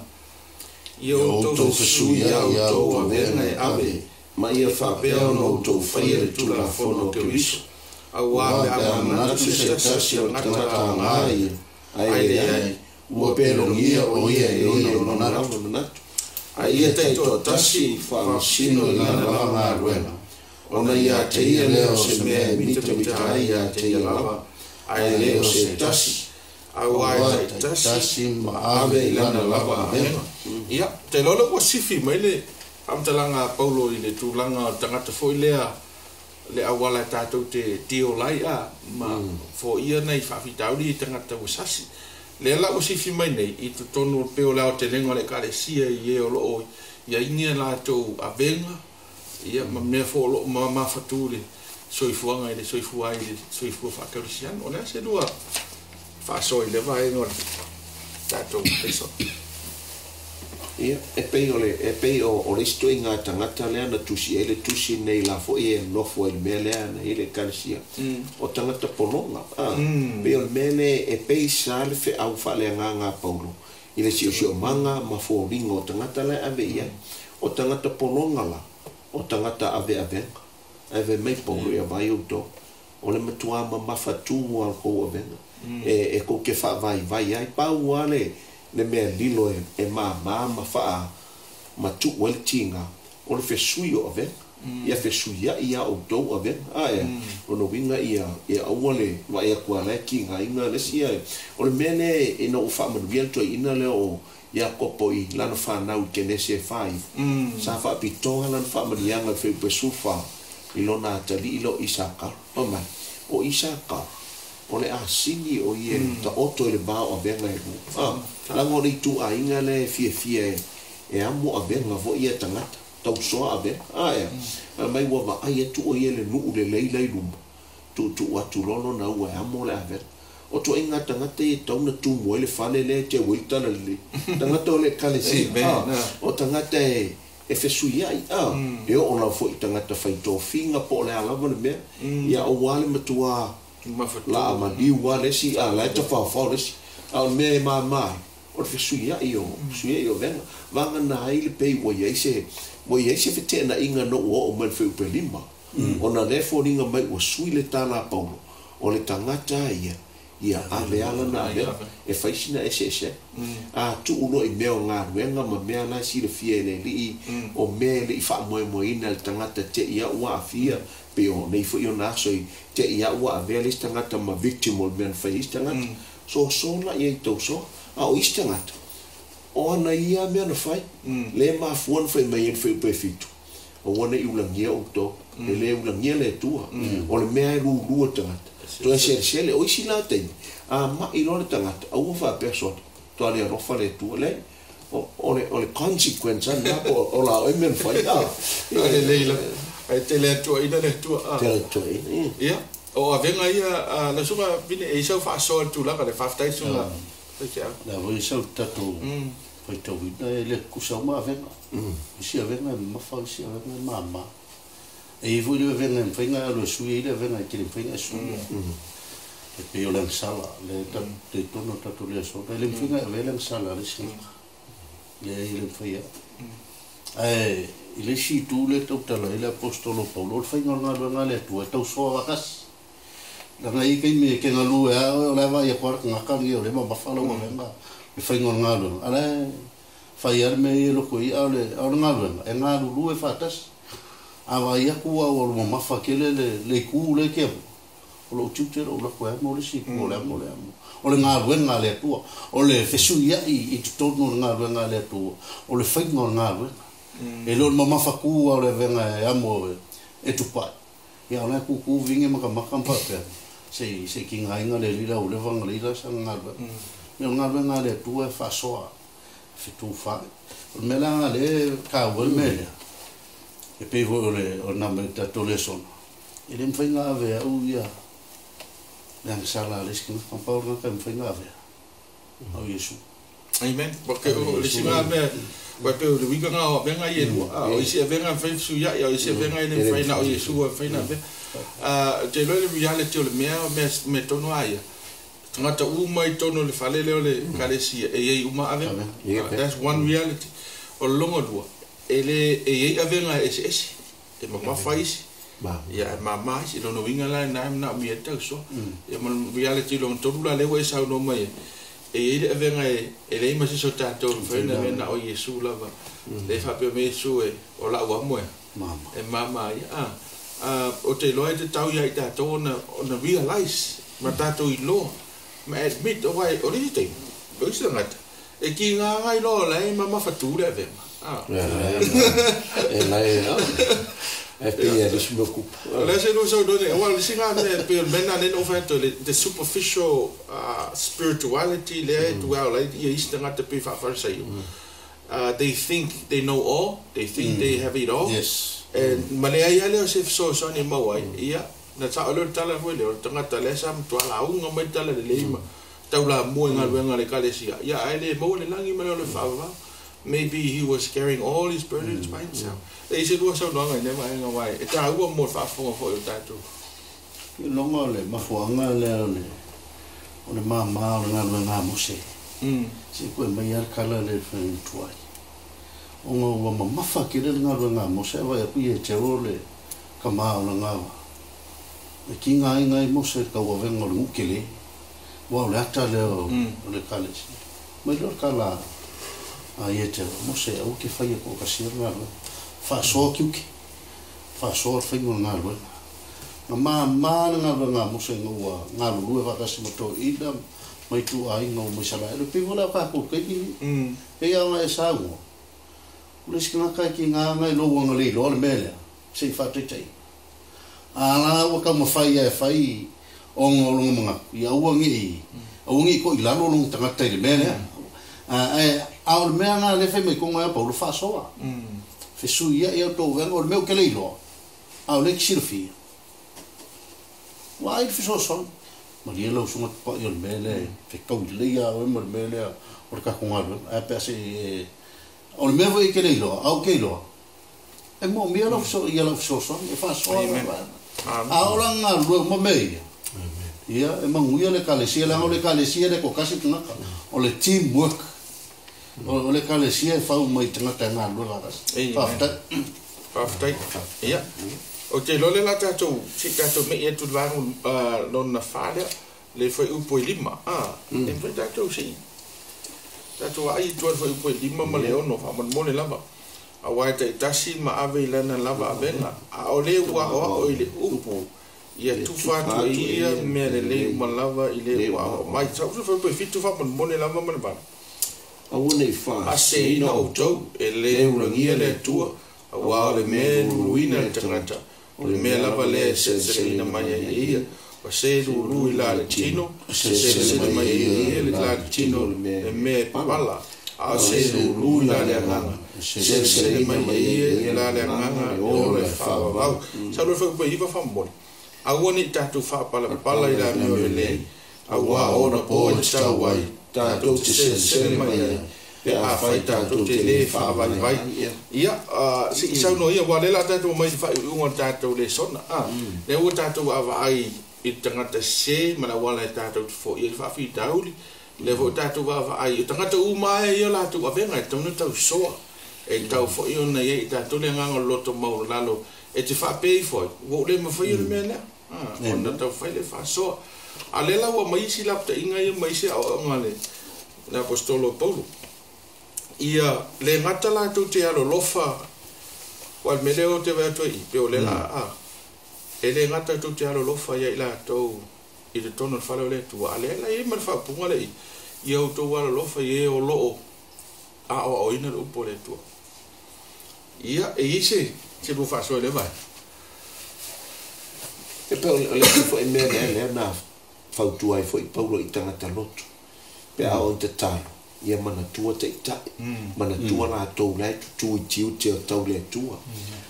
Ia outou fesuiai a outou avega e ave, ma ia faapea ona outou faia le Tulafono o Keriso, Auā pe a manatu se tasi o tagata aga ia, ae leai, ua pelogia o ia i lona manatu, a ia taitoatasi i faamasino i lana lava galuega, ona ia te ia lea o se mea e mitamita ai ia te ia lava, ae le o se tasi, Auā e taitasi ma ave i lana lava avega. Ia, ou te iloa lea ua sifi mai le faamatalaga a Paulo i le tulaga o le tagata foi lea, le auala e tatou te deal ai a, ma foia nai faafitauli i tagata ua sasi. Lea la ua sifi mai nei i totonu o pei o le aotelega o le Ekalesia i e o lo o i ai ni a latou avega, ia, ma mea foi o lo o mamafatū le soifuaga i le soifua ai i le soifua faakerisiano. O le a se lua faasoa i lea vaega o le tatou lesson? Ia, e pei o le, e pei o, o le isi ituaiga tagata lea na tusi ai le tusi lenei la foi e nofo ai i le mea lea na i ai le Ekalesia, o tagata pologa, a. Pei o le mea lea e pei sa le feau faaleagaga a Paulo i le siosiomaga ma foliga o tagata la e ave i ai. O tagata pologa la, o tagata aveavega. Ae fai mai Paulo, Ia vaai outou, o le matuā mamafa tū a le tou avega, e tou te faavaivai ai. Pau lava le, le mea lilo e māmā ma faa, ma tuu ai le tiga, o le fesui o avega. Ia fesuiai a outou avega. A ea? Lona uiga ia, ia aua le vaai atu lava la e tigaina le isi ae o le mea lea ina ua faamanuia le toeaina lea o Iakopo i lana fanau i Kenese e 49, sa faapitoa lana faamanuiaga i le fuaiupu e 14 i lona atalii lea o Isakara. Fai mai, o Isakara, o le asini o ia e taoto i le va o avega e lua. A, leaga o le ituaiga lea e fiafia e amo avega foi ia tagata. Tausoa avega. A ea? Fai mai ua vaai atu o ia i le nuu lelei la i luma, tuutuu atu loa lona ua e amo le avega. O tuaiga tagata ia e tatau ona tumu ai le fale lea e teu ai le talalelei. Tagata o le Ekalesia, a, o tagata e fesuiai, a, e oo lava foi i tagata fai tofiga po o le a lava le mea, ia aua le matua laa maliu lava le isi, a, la e tafaofao le isi. A o le mea e mama ai, O le fesuiai o, fesuiai o avega. Vagana ai le pei ua i ai se, ua i ai se feteenaiga na ua oo mai i le fuaiupu e 5, ona o lea e foliga mai ua sui le tala a Paulo, o le tagata ia Ia ave lava lana avega e fai sina eseese ai. A tuu loa i mea o galuega ma mea la e silafia e le Alii, o mea e le i faamoemoeina e le tagata te i a ua aafia, pei o nei foi ona aso i te i a ua avea le isi tagata ma victim o le mea na fai e isi tagata. Soso la i ai tou soa. A o isi tagata, o ana ia mea na fai, lea e mafua ona fai mai ai le fuaiupu e 7, Aua ne i ulagia outou, e le ulagia le Atua. O le mea e lulua le tagata, toe selesele. O isi la taimi, a ma'i loa le tagata, aua faapea sole, toa le alofa le Atua. Leai, o le consequence lava lena, po o la oe mea na fai. A lelei lava. Ae tele atuaina le Atua. Tele atuaina, ia. Ia, o avega ia a lau susuga Vine, e i ai sau faasoa i le tulaga lea. Faafetai susuga Faifeau. O le a foi sau tatou faitauina e le tutusa uma avega. Isi avega e mamafa, o isi avega e mama. E i ai foi le avega e mafai ona e alu e sui ai le avega e te le mafai ona e suia. E pei o le agasala, lea e tatou te i totonu o le tatou lesona, e le mafai ona e avea le agasala a le isi tagata. Leai, e le mafai lava. Ae i le isi itu lea e tautala ai le Aposetolo o Paulo, o le faiga o le galuega a le Atua e tausoa faatasi. Leaga e i ai taimi e te galue lava oe o la e vaai atu lava le tagata lenei o lea e mamafa lau avega le faiga o le galuega, a o la e fai lava le mea ia e loto i ai, a o le galuega e galulue faatasi. A vaai atu au ua mamafa tele le itu lea e te alu, o lou tiute lou alu atu e amo le isi itu o le amo le amo. O le galuega a le Atua, o le fesuiai i totonu o le galuega a le Atua, o le faiga o le galuega. E le o le mamafa tu lava o le avega e amo e tupai. Ia o la e tutu vine matamata ma faapea, se i se i tigaina le alii la ua leva ona leai la sana galuega. Ia o le galuega a le Atua e faasoa, e fetufaai. O le mea la lea e taua ai le mea lea, e pei foi o le o le nama i le tatou lesona, e le mafai ona ave e au ia le agasala a le isi tagata, na pau le tagata e mafai ona avea, o Iesu. Amen. Ok, o le isi lena mea, aua e pei o le uiga lena o avega ia e lua. A o isi avega e mafai ona fesuiai, a o isi avega e le mafai na o Iesu e mafai ona avea. Ou te iloa i le reality o le mea, o mea, mea tonu lava ia, tagata uma i totonu o le fale lea o le Ekalesia, e i ai uma avega. That's one reality. O le lona lua, e le, e i ai avega e eseese, e mamafa isi, ia e mama isi. Lona uiga la lena e manaomia ai le tausoa. Ia ma le reality lona tolu la lea ua e saunoa mai ai, E i ai le avega e leai ma se isi o tatou e mafai ona avea na o Iesu lava. Lea e faapea mai Iesu e, o la'u amo e, e mama ia. A, a, ou te iloa e tatau ia i tatou ona, ona realize ma tatou iloa ma admit aua o le isi taimi, o isi tagata, e kiga ai loa o la e mamafatu le avega. A. E lae, e pei e le isi mea kupu. O le a se lua saunoa nei, aua o le isi lena mea, e pei o le mea lena lea na ou fai atu ai, the superficial spirituality lea e tu ao ai ia isi tagata pei faa-Farisaio. They think they know all, they think they have it all. And ma leai lava lea o se fesoasoani e maua ai, ia, na sao lea o le tala foi lea, o le tagata lea sa matua lauga mai le tala lelei ma taulamua i galuega a le Ekalesia, ia ae le maua le lagi ma le ola faavavau. Maybe he was carrying all his burdens by himself. E i ai se lua saunoaga i lea vaega aua e taua mo le faafofoga foi o tatou. I loga o le mafuaaga lea o le o le mama o le galuega a Mose, se i koe mai lava le tala lea i le faiga tuai. Ona ua mamafa tele le galuega a Mose ae vaai atu ia e Tero le tama o lana e tigaina ai Mose i le tauavega o le nuu tele, aua o le ata lea o le Ekalesia. Mai loa le tala a Ietero, Mose, aua te faia toatasia le galuega. Faasoa tiute, faasoa le faiga o le galuega. Na mama le galuega a Mose ina ua galulue faatasi ma toeaiina ma ituaiga uma Isaraelu. E pei foi la o tatou i le taimi lenei. Pei lava ona e saunoa, o le isi tagata e tiga ona e lou ana le iloa le mea lea, se i faataitaiga. A la ua taumafai lava e fai ona o lona manatu, ia aua ne i, aua ne i toilalo lona tagata i le mea lea. Ae, a o le mea lena lea e fai mai tonu ai a Paulo, faasoa, fesuiai a outou avega, o le mea ou te le iloa, a o lea e te silafia. Ua ai le fesoasoani. Malie lau susuga Tupai o le mea lea e fetau lelei ia oe ma le mea lea o le tatou galuega. Ae pe a se i e... O le mea foi e te le iloa, a ou te iloa, e moomia lau feso, ia lau fesoasoani e faasoa lau vaega. A oo la galulue uma mea ia, ia e manuia le Ekalesia, leaga o le Ekalesia e le toatasi le tagata, o le team work. O le Ekalesia e fau mai i tagata e galulue faatasi. Faafetai. Faafetai. Ia, ou te iloa lea la tatou, se i tatou me'i atu i le vaega lona fa lea. Le fuaiupu e 5, a, e mafai tatou se i tatou aai atu ai le fuaiupu e 5 ma le 6, faamolemole lava. Auā e taitasi ma ave i lana lava avega, a o le ua aoao i le upu, ia tufa atu e ia mea lelei uma lava i le ua aoao mai. Sau le fuaiupu e 7 faamolemole lava ma le 8. Aua ne i faaseseina outou, e le ulagia le Atua, auā o le mea e luluina le tagata, o le mea lava lea e seleseleina mai ai e ia. Ua se lulu i la le tino, selesele mai ai e ia le la le tino le mea e papala, a o se lulu i la le agaga, selesele mai e ia i la le agaga le ola e faavavau. Sau le fuaiupu e 9 faamolemole. Aua ne i tatou faapalapala i la mea o lelei, auā o ona po e tatau ai, tatou te selesele mai ai, pe afai tatou te lē faavaivai. Ia, se i saunoa ia, aua o lea o le a tatou omai i le faaiuiuga o le tatou lesona. A, lea ua tatou vaavaai i le tagata sese ma le auala e tatou te foia ai le faafitauli. Lea foi ua tatou vaavaai, o tagata uma lava e i ai o latou avega e tatau ona tausoa. E tatau foi ona i ai i tatou le agaga o le loto maualalo e te faapea ifo ai, ua ou le mafaia le mea lea. A, ona taumafai lea e faasoa. A o lea la ua aumai isi lapataiga ia ma isi aoaoga a le le Aposetolo o Paulo, ia le gata latou te alolofa, aua o le mea lea ou te vaai atu ai i i, pei o lea la a, e le gata tou te alolofa ia i latou i totonu o le fale o le Atua, a o lea la e i ai ma le faaupuga lea i i, ia outou alolofa i e o lo o aoaoina le upu a le Atua. Ia, e i ai se se lua faasoa i lea vaega? E pei o le isi foi mea lea lea na fautua ai foi Paulo i tagata lotu, pe a oo ina tatalo, ia manatua taitai, manatua latou la e tutu i tiute o tau le Atua.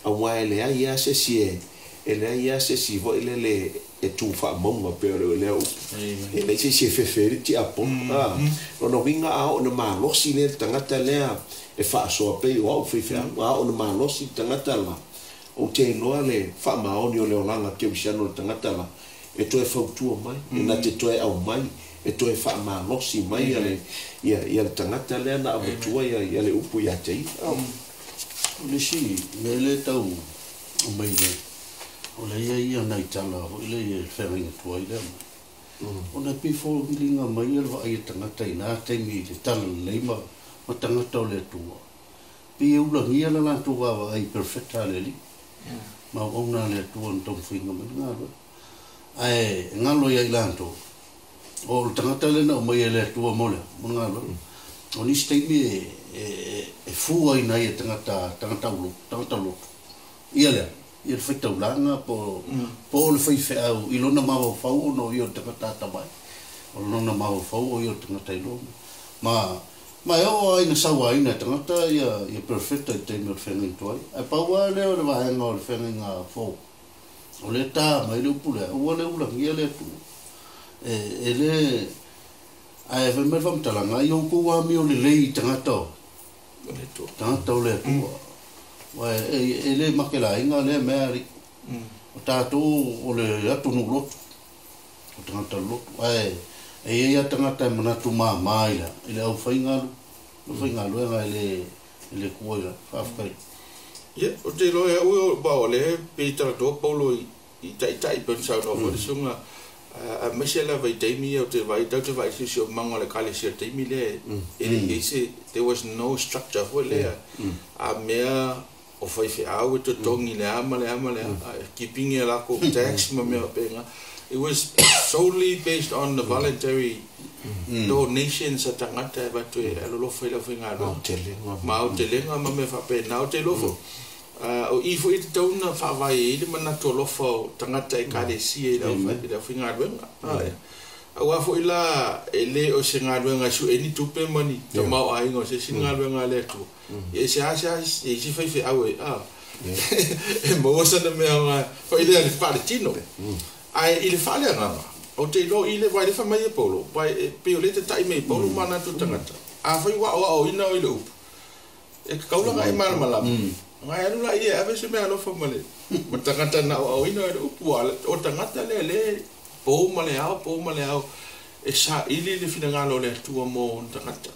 Aua e leai lava se isi e, e leai lava se isi foi lele e tu faamauga pei o lea upu. E leai se isi e fefe ai le tiapono. A, lona uiga a oo ina malosi lea le tagata lea e faasoa pei o au faifeau, a oo ina malosi le tagata la, ou te iloa le faamaoni o le olaga kerisiano o le tagata la, e toe fautua mai, e na te toe aumai, e toe faamalosi mai ia le, ia, ia le tagata lea na avatua ia, ia le upu ia te ia. O le isi mea lea e tau aumai le, o lea e i ai ia nai tala foi lea i le feagaiga tuai lea ma, ona e pei foliga mai ia le vaai a tagata i na taimi i le talalelei ma, ma tagata o le Atua. Pei e ulagia le latou vaavaai i perofeta a le Alii ma auauna a le Atua na taumafaiga mai le galuega. Ae galo ia i latou, o le tagata lea na aumaia e le Atua mo le a? Mo le galuega. O nisi taimi e fua ina ai e tagata, tagata aulotu, tagata lotu, ia le a? Ia le faitaulaga po o le faifeau i lona mafaufau ona o ia o le tagata atamai, o lona mafaufau o ia o le tagata iloa. Ma Ma e oo lava ina sauaina e tagata ia perofeta i le taimi o le feagaiga tuai. Ae pau lava lea o le vaega o le feagaiga fou, o lea e ta mai le upu lea, aua le ulagia le Atua. E le, ae fai mai le faamatalaga, ia outou amio lelei i tagata o tagata o le Atua. Aua e le makelaina lea mea, alii. O tatou o le atunuu lotu. O tagata lotu. Ae e i ai lava tagata e manatu mama i le i le aufaigalu, aufaigaluega e le e le tuua i lalo. Faafetai. Ia, ou te iloa e au ia, aua o lea e pei e talanoa Paulo i taitai pei ona saunoa foi le susuga, aemaise lava i taimi ia ou te vaai, tatou te vaai i le siosiomaga o le Ekalesia i le taimi lea e le i ai se, there was no structure foi lea, a mea o faifeau e totogi le a ma le a ma le a, keeping ia lakou tax ma mea faapena. It was solely based on the voluntary donations a tagata e avatu e alolofa i le aufaigaluega. Ma aotelega ma mea faapena. Ou te iloa foi, o i foi e tatau ona faavae ai le manatu alofa o tagata Ekalesia i le aufaigaluega. Aua foi la e le o se galuega e sue ai ni tupe ma ni tamaoaiga o se isi galuega a le Atua. Ia e seasea e i ai se faifeau e, a, e maua sana mea ona fai lea i le faaletino. Ae i le faaleagaga, ou te iloa i le, aua e le fai mai e Paulo, aua e pei o lea e tatai mai e Paulo ma ana atu tagata, afai ua aoaoina oe i le upu, e tatau la ona e malamalama, ona e alu laia e ave se meaalofa ma le ma le tagata na aoaoina oe i le upu, aua o le tagata lea lea e po ma le ao, po ma le ao, e saili le finagalo o le Atua mo ona tagata.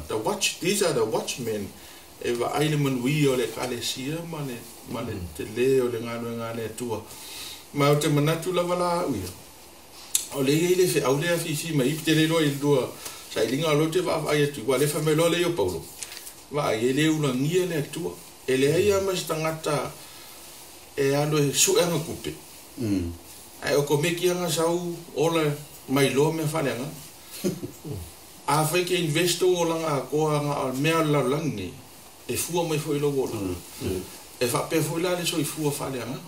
The watch, these are the watchmen, e vaai le manuia o le Ekalesia ma le, ma le tele o le galuega a le Atua. Ma ou te manatu lava la au ia, O le ia i le feau lea afifi mai i te le iloa i lua sailiga o lea ou te vaavaai atu aua o lea e fai mai loa lea o Paulo. Vaai e le ulagia le Atua. E leai lava ma se tagata e alu e sue ana tupe. Ae okomeki ana sau ola mai loa mea faaleagaga. Afai e te invest ou olaga atoa na o mea o le lalolagi nei, e fua mai foi i lou olaga. E faapea foi la le soifua faaleagaga.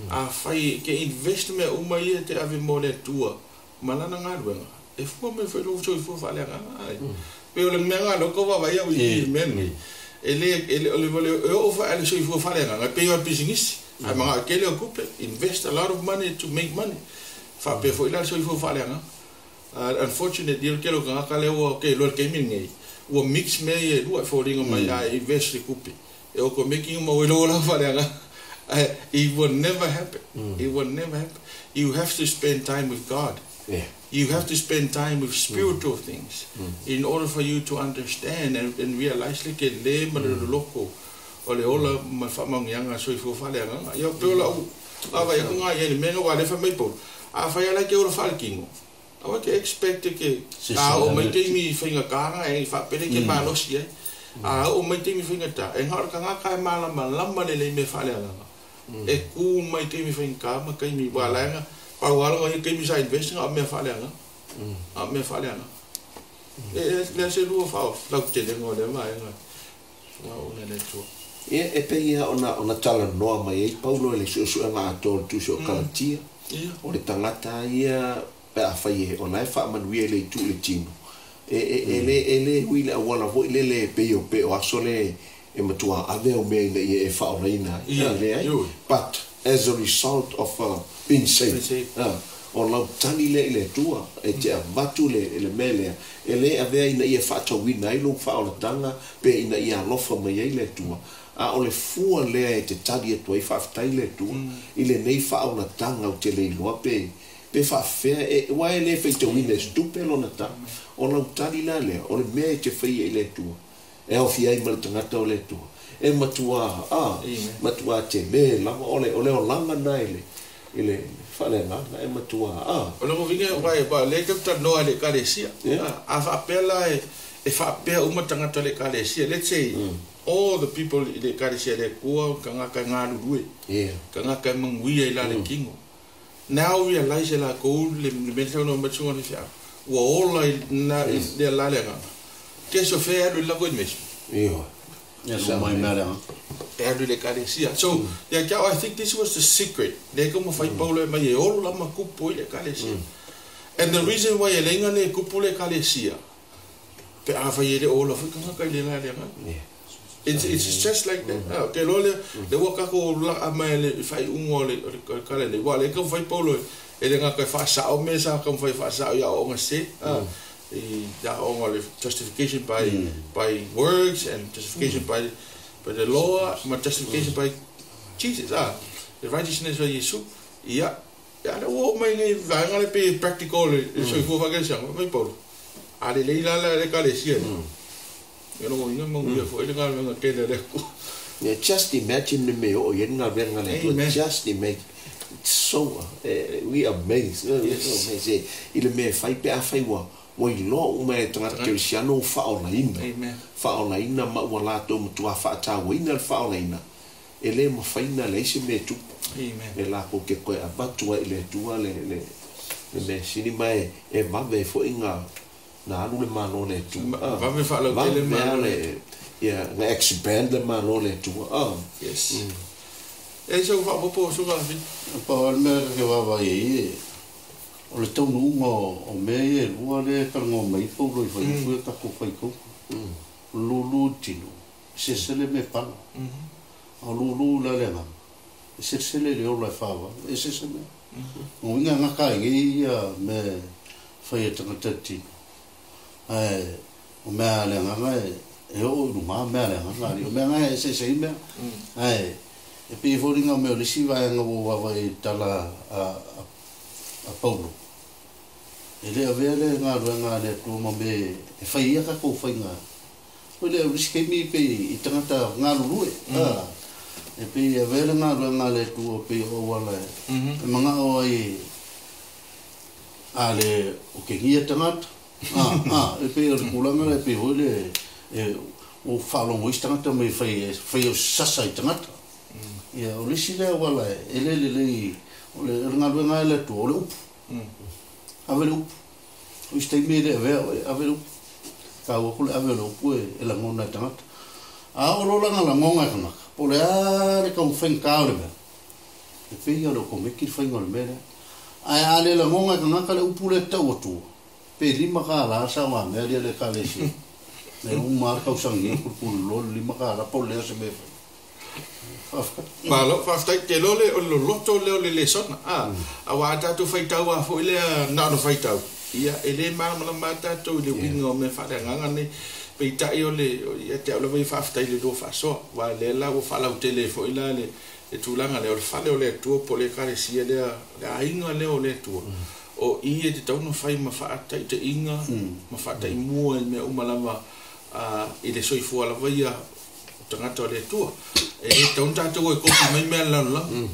Afai e te invest mea uma ia e te ave mo le Atua ma Lana galuega, e fua mai foi i lou soifua faaleagaga. Ai. Pei o le mea lena o lea ou tau vaavaai au i le mea lenei. E le, e le, o le, e oo foi a le soifua faaleagaga, e pei lava o le pisinisi. Ae manao e tele au tupe, invest a lot of money to make money. Faapea foi la le soifua faaleagaga. Unfortunately, o le tele o tagata lea ua ke iloa i le taimi lenei, ua mix mea ia e lua, e foliga mai a e invest le tupe, e okomeki ona maua ai lou olaga faaleagaga. Ae it will never happen. It will never happen. You have to spend time with God. You have to spend time with spiritual things in order for you to understand and realize le tele ma le loloko o le ola ma le faamaoniaga soifua faaleagaga. Ia, pei o lau vaavaai atu lena i ai i le mea lena, aua o lea e fai mai Paulo, afai lava la e te ola faaletino, aua e te expect e te a oo mai taimi faigata na e faapea e te malosi ai. A oo mai taimi faigata, e na o le tagata e malamalama lelei i mea faaleagaga, e tu mai taimi faigata ma taimi ua ala ai ona pau lava lona ia taimi sa invest na o mea faaleagaga. Na o mea faaleagaga. E leai se lua faalautelega o lea vaega. Faaoga e le Atua. Ia, e pei lava ona, ona talanoa mai ai Paulo i le suesuega atoa o le Tusi o Kalatia, o le tagata lava ia pe afai e, o la e faamanuia i le itu i le tino, e, e, e le, e le ui i le auala foi lele e pei o, pei o aso le e matua ave au mea ina ia e faaolaina ai. E leai. But as a result of being saved, o lau tali lea i le Atua, e te avatu le, le mea lea, e le avea ina ia faatauina ai lou faaolataga pe ina ia alofa mai ai le Atua, a o le fua lea e te tali atu ai, faafetai i le Atua i lenei faaolataga ou te le iloa pe, pe faafefea, e, aua e le faitauina e se tupe lona tala. O lau tali la lea, o le mea e te faia i le Atua, e aofia ai ma le tagata o le Atua, e matuā, a, matuā tele lava, o le, o le olaga lena i le, i le faaleagaga, e matuā, a. O lona uiga, aua aua o lea e tau talanoa i le Ekalesia, a faapea la e, e faapea uma tagata o le Ekalesia, let's say all the people i le Ekalesia a le Atua, tagata e galulue, tagata e manuia i la le tino, now realize e latou le mea lea e saunoa mai le susuga i le faifeau, ua ola i na i le la le agaga. Ke so fea e alu i le lako investment. Ioe. E alu mai mea le agaga. E alu i le Ekalesia. So, ia te au, I think this was the secret. Lea ke mafai Paulo e mai e ola ma kupu ai le Ekalesia. And the reason why e leai na le kupu le Ekalesia, pe afai e le o ola foi tagata i le la le agaga. It's, it's just like that. Ah, ke loa lea, lea ua tatou laa mai le faaiuga o le, o le kala lea. Ua lea taumafai Paulo e le gata e faasao mea sa taumafai e faasao i aoaoga sese. Ah, i aoaoga o le justification by, by works and justification by, by the law ma justification by Jesus. Ah, the righteousness of Iesu. Ia, ia lea ua oo mai nei vaega lea pei e practical i le soifua faakerisiano. Fai mai Paulo, a lelei la le Ekalesia lea. Ia lona uiga e manuia foi le galuega tele a le Atua. Yeah, just imagine le mea e oo i ai le galuega a le Atua. Amen. Just imagine. It's so, we amazed. Yes. Amazed. I le mea e fai pe afai ua, ua iloa uma e tagata kerisiano ua faaolaina. Amen. Faaolaina ma ua latou matua faatauaina le faaolaina, e le mafai ona leai se mea e tupu. Amen. E lakou te toe avatu ai i le Atua le, le, le mea sili ma e, e vave ai foi na, Na alu le Malo o le Atua. Ah, vave faalautele le Malo o le Atua. Ia, na expand le Malo o le Atua. Ah. Yes. E ai sau faaopoopo o Suka Afili? Pau lava le mea ta te vaavaai ai e, o le taunuuga o mea ia e lua lea e talanoa mai ai Paulo i Faiupu ia tatou faitauga. O le lulu i le tino, e selesele mea e pala. A o lulu i le agaga, e selesele i le ola e faavave, e ese se mea. O lona uiga e gata ai nei ia mea e fai e tagata i le tino, ae o mea a le agaga e oo i luga mea a le agaga alii. O mea na e eseese ai mea, ae e pei e foliga mea o le isi vaega ua ou vaavaai ai i le tala a Paulo, e le avea le galuega a le Atua ma mea e fai ai a tatou faiga. Foi lea o le isi taimi pei i tagata galulue, a, e pei e avea le galuega a le Atua pei o auala e manao ai A le o kegia tagata, a e pei o le tulaga lea, e pei foi le e ua faalogo isi tagata mai fai e fai o sasa i tagata. Ia, o le isi lea auala e le lelei, o le galuega e le Atua o le upu. Ave le upu. O isi taimi e le avea oe, ave le upu. Taua ko le ave o le upu e lagona e tagata. A o lo lagalagoga e tagata, po o le a le taumafaiga o le mea, e pei o le okomeki le faiga o le mea lea. Ae a le lagoga e tagata le upu lea tau atua, pe $5 saogamea lia le Ekalesia. E uma lava le tausaga nei pulupulu le $5 po o le se mea e fai. Malo, faafetai. Te iloa le o le loloto lea o le lesona. Aua a tatou faitau lava foi lea na ona faitau, ia e le malamalama lava tatou i le uiga o mea faaleagaga nei. Peitai o le ia te au lava ia faafetai i le lua faasoa, aua o lea la ua faalautele ai foi la le tulaga lea o le fale o le Atua po o le Ekalesia lea, le aiga lea o le Atua. O i e tatau ona fai ma faataitaiga ma faataimua i mea uma lava i le soifua lava ia o tagata o le Atua. E le tatau ona tatou e kopi mai mea a le lalolagi.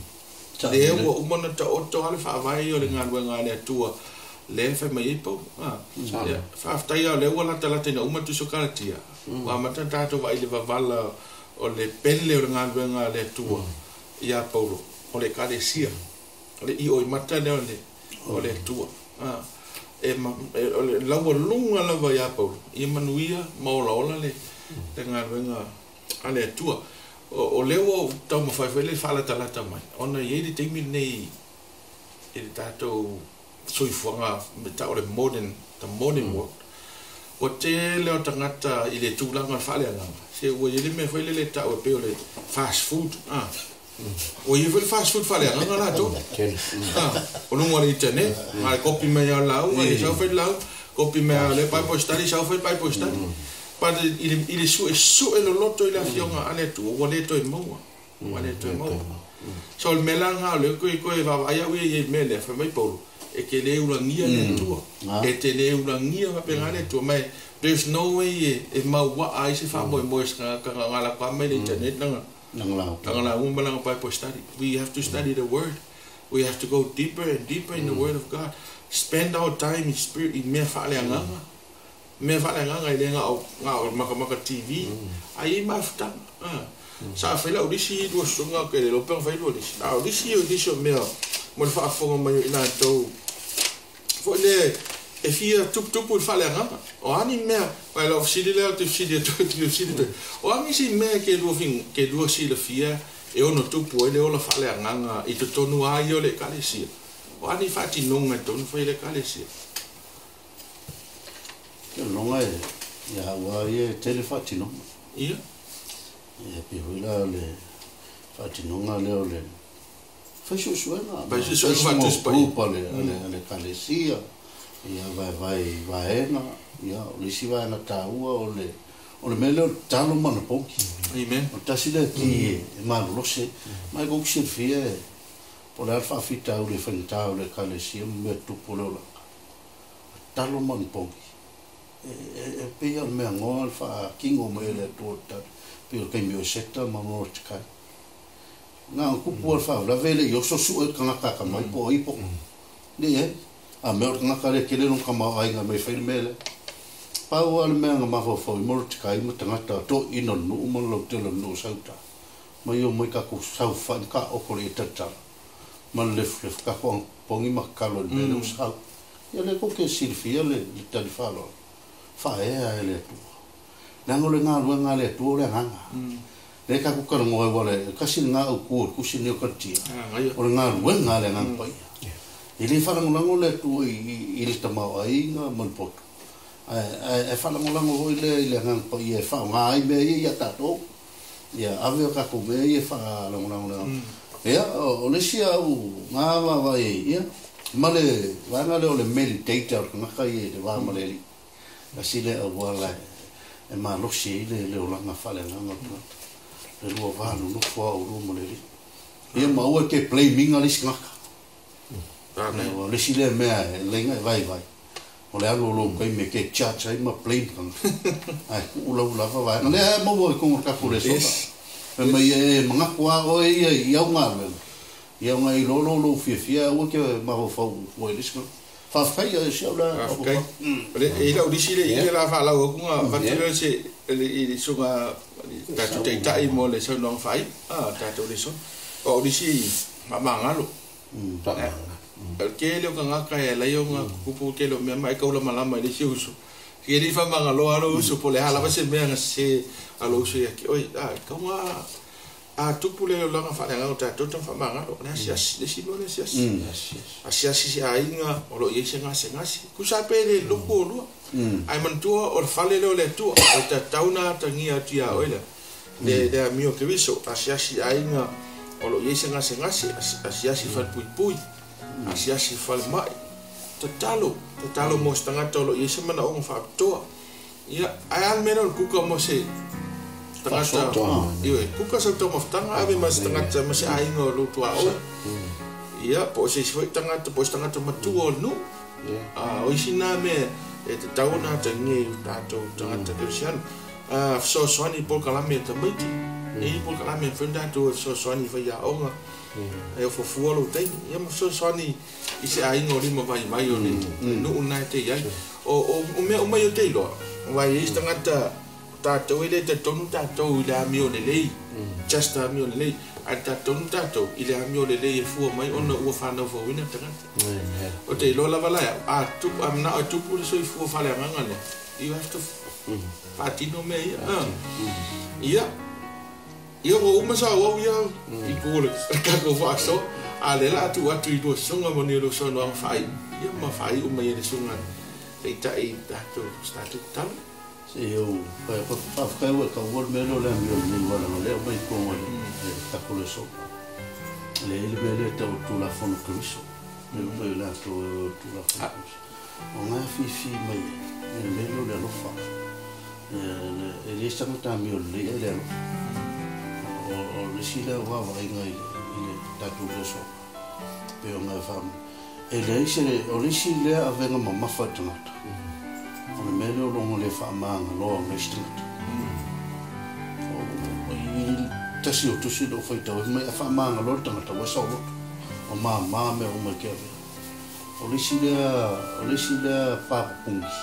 Lea ua uma ona taoto lava le faavae o le galuega a le Atua lea e fai mai ai Paulo. Ia, faafetai lava o lea ua latalata ina uma Tusi o Kalatia, ua amata ona tatou vaai i le vavala o le pele o le galuega a le Atua ia Paulo, o le Ekalesia, o le ioimata lea o le Atua. O le laualuga lava ia Paulo, ia manuia ma olaola le galuega a le Atua. O lea ua ou taumafai foi le faalatalata mai, ona e i ai le taimi lenei i le tatou soifuaga me tau o le modern, the modern world. Ua tele o tagata i le tulaga o le faaleagaga, se ua i ai le mea foi lele e tau e pei o le fast food. Ua i ai foi le fast food faaleagaga latou. O luga o le internet, a le kopi mai lava o le lauga, ia sau fai le lauga, kopi mai lava o le Bible study, sau fai Bible study. But i le suesue loloto i le afioga a le Atua, ua le toe maua. Ua le toe maua. So o le mea la lena o lea koe vaavaai au ia i le mea lea, fai mai Paulo, e te le ulagia le Atua. E te le ulagia faapena le Atua. Ma there's no way e mauaa ai se faamoemoe se tagata na lapa mai le internet lana lauga ma lana Bible study. We have to study the word. We have to go deeper and deeper in the word of God. Spend our time in spirit, i mea faaleagaga. Mea faaleagaga e le gao makamaka TV. Ai i mafutaga. Sa fai lau lisi lua susuga ke le lope fai lua lisi. A o lisi o lisi o mea mo le faafofoga mai o i latou. Foi le e fia tuputupu i le faaleagaga. O a ni mea, vai lau fesili lea o te fesili atu, te fesili atu. O a nisi mea ke lua silafia e ono tupu ai le ola faaleagaga i totonu a ia o le Ekalesia. O a ni faatinoga e tonu fai le Ekalesia. Ke longa e ia ua ia tele faatinoga. Ia. Ia pe hoi la le faatinoga lea o le fai suesuega. Fai suesuega faatusi paia. Group a le Ekalesia. Ia vai vaega. Ia o le isi vaega taua o le mea lea o le talo ma na poki. Amen. O tasi lea ki e malolose. Mai kou silafia e po o le a le faafitauli e faigata o le Ekalesia ma mea tupu o le olaga. Talo ma na poki. E pei o le mea goa le faakigo mai e le Atua o le talo. Pei o le taimi o Eseta ma Morotekai. Ngā kupu o le faalavelave le i oso sue tagata ka mai po o ai po. Nei ai. A mea o le tagata lea tele lona tamaoaiga mai fai le mea lea. Pau lava le mea na mafaufau i Morotekai ma tagata toeaiina o le nuu ma le lautele o le nuu o Sauta. Mai o mai tatou saofai ma taoto le talatala. Ma le lefulefu tatou anapogi ma tatalo i le mea lea ua sau. Ia lea tou te silafia le tali faaaloalo. Faaea e le Atua. Leaga o le galuega a le Atua o le agaga. Lea tatou talanoa ai aua le tasi lena autu o le tusi lenei o Kalatia. O le galuega a le Agaga Paia. E le faalagolago le Atua i le tamaoaiga ma le poto. Ae faalagolago foi lea i le Agaga Paia e faaaoga ai mea ia ia tatou. Ia ave o tatou mea ia e faalagolago le Agaga. Ia, o le isi au ngā vaavaai ai, ia, ma le vaega lea o le meditate o le tagata ia i le va ma le Alii. Tasi lea auala e malosi ai le olaga faaleagaga o le tagata. Le lua va nonofo a oulua ma le Alii. Ia ma aua e te blame-iga le isi tagata. O le isi lea mea e lelei ona e vaivai. O le alu o lou taimi e te judge ai ma blame tagata. Ae tuu lau lava vaega. Lea e maua i totonu o le tatou lesona. Fai mai e manatu lava oe ia i au galuega. Ia ona e iloa lou fiafia aua e te mafaufau fua i le isi tagata. Faafetai e si au lea. Faafetai. O le e lau lisi le ile la faalau atu ga avatu lea se i le susuga tatou taitai mo le saunoaga faaiu a tatou lesona. O au lisi faamagalo. O le tele o tagata e alai ona tutupu tele o mea ma e taulamalama i le isi uso. E le i faamagaloa lou uso po o le a lava se mea na sese a lou uso ia te oe. A e tatau ona a tupu le olaga faaleagaga o tatou tau faamagalo, o le asiasi, le isi mea o le asiasi. Asiasi se aiga o lo o i ai se gasegase. Tusa pe le lotu o lua. Ae manatua o le fale lea o le Atua, e tatau ona atagia atu ia oe lea. Le amio Keriso, asiasi aiga o lo o i ai se gasegase, asiasi falepuipui, asiasi falemai. Tatalo, tatalo mo se tagata o lo o i ai se manaoga faapitoa. Ia, ae a le mea lea o le kuka mo se tagata, ioe, kuka sau taumafataga, ave ma se tagata ma se aiga o lou tuaoi. Ia, po o se isi foi tagata, po o se tagata matua o le nuu. O isi na mea e tatau ona atagia i o tatou tagata kerisiano. Fesoasoani i polokalame a tamaiti. E i ai polokalame e mafai ona tatou e fesoasoani i faiaoga, e ofo fua lou taimi. Ia ma fesoasoani i se aiga o lima vaivai o le nuu lena e te i ai. O mea uma ia ou te iloa, aua e i ai se tagata o tatou e le talitonu tatou i le amio lelei, just amio lelei, ae talitonu tatou i le amio lelei e fua mai ona ua fanau fouina le tagata. Ou te iloa lava la e au, a tupu, a manao e tupu le soifua faaleagaga lea, you have to faatino mea ia. Ia, ia ua uma sa auau ia i tu o le tatou faasoa, a o lea o le a tuu atu i lua susuga mo ni o lou saunoaga faaiu, ia ma faaiu mai e le susuga taitai tatou, se tatou tatalo. Se i ou fai atu, faafetai ua e taua le mea lea o le amio lenei aua leaga o lea e aumai i totonu e le tatou lesona. E leai le mea lea e tau o le Tulafono Keriso, lea e aumai e latou o le Tulafono Keriso. O na e fifi mai ai le mea lea o le alofa. E le se tagata amio lelei ae le alofa. O le isi lea vaavaaiga i le tatou lesona, pei ona e faa... E leai se, o le isi lea avega mamafa i le tagata, o le mea lea o lona le faamagaloa o le isi tagata. O i tasi o tusi lou faitau ai, mai a faamagaloa le tagata, ua sao loto, o mama mea uma i ke avea. O le isi lea, o le isi lea papapugi,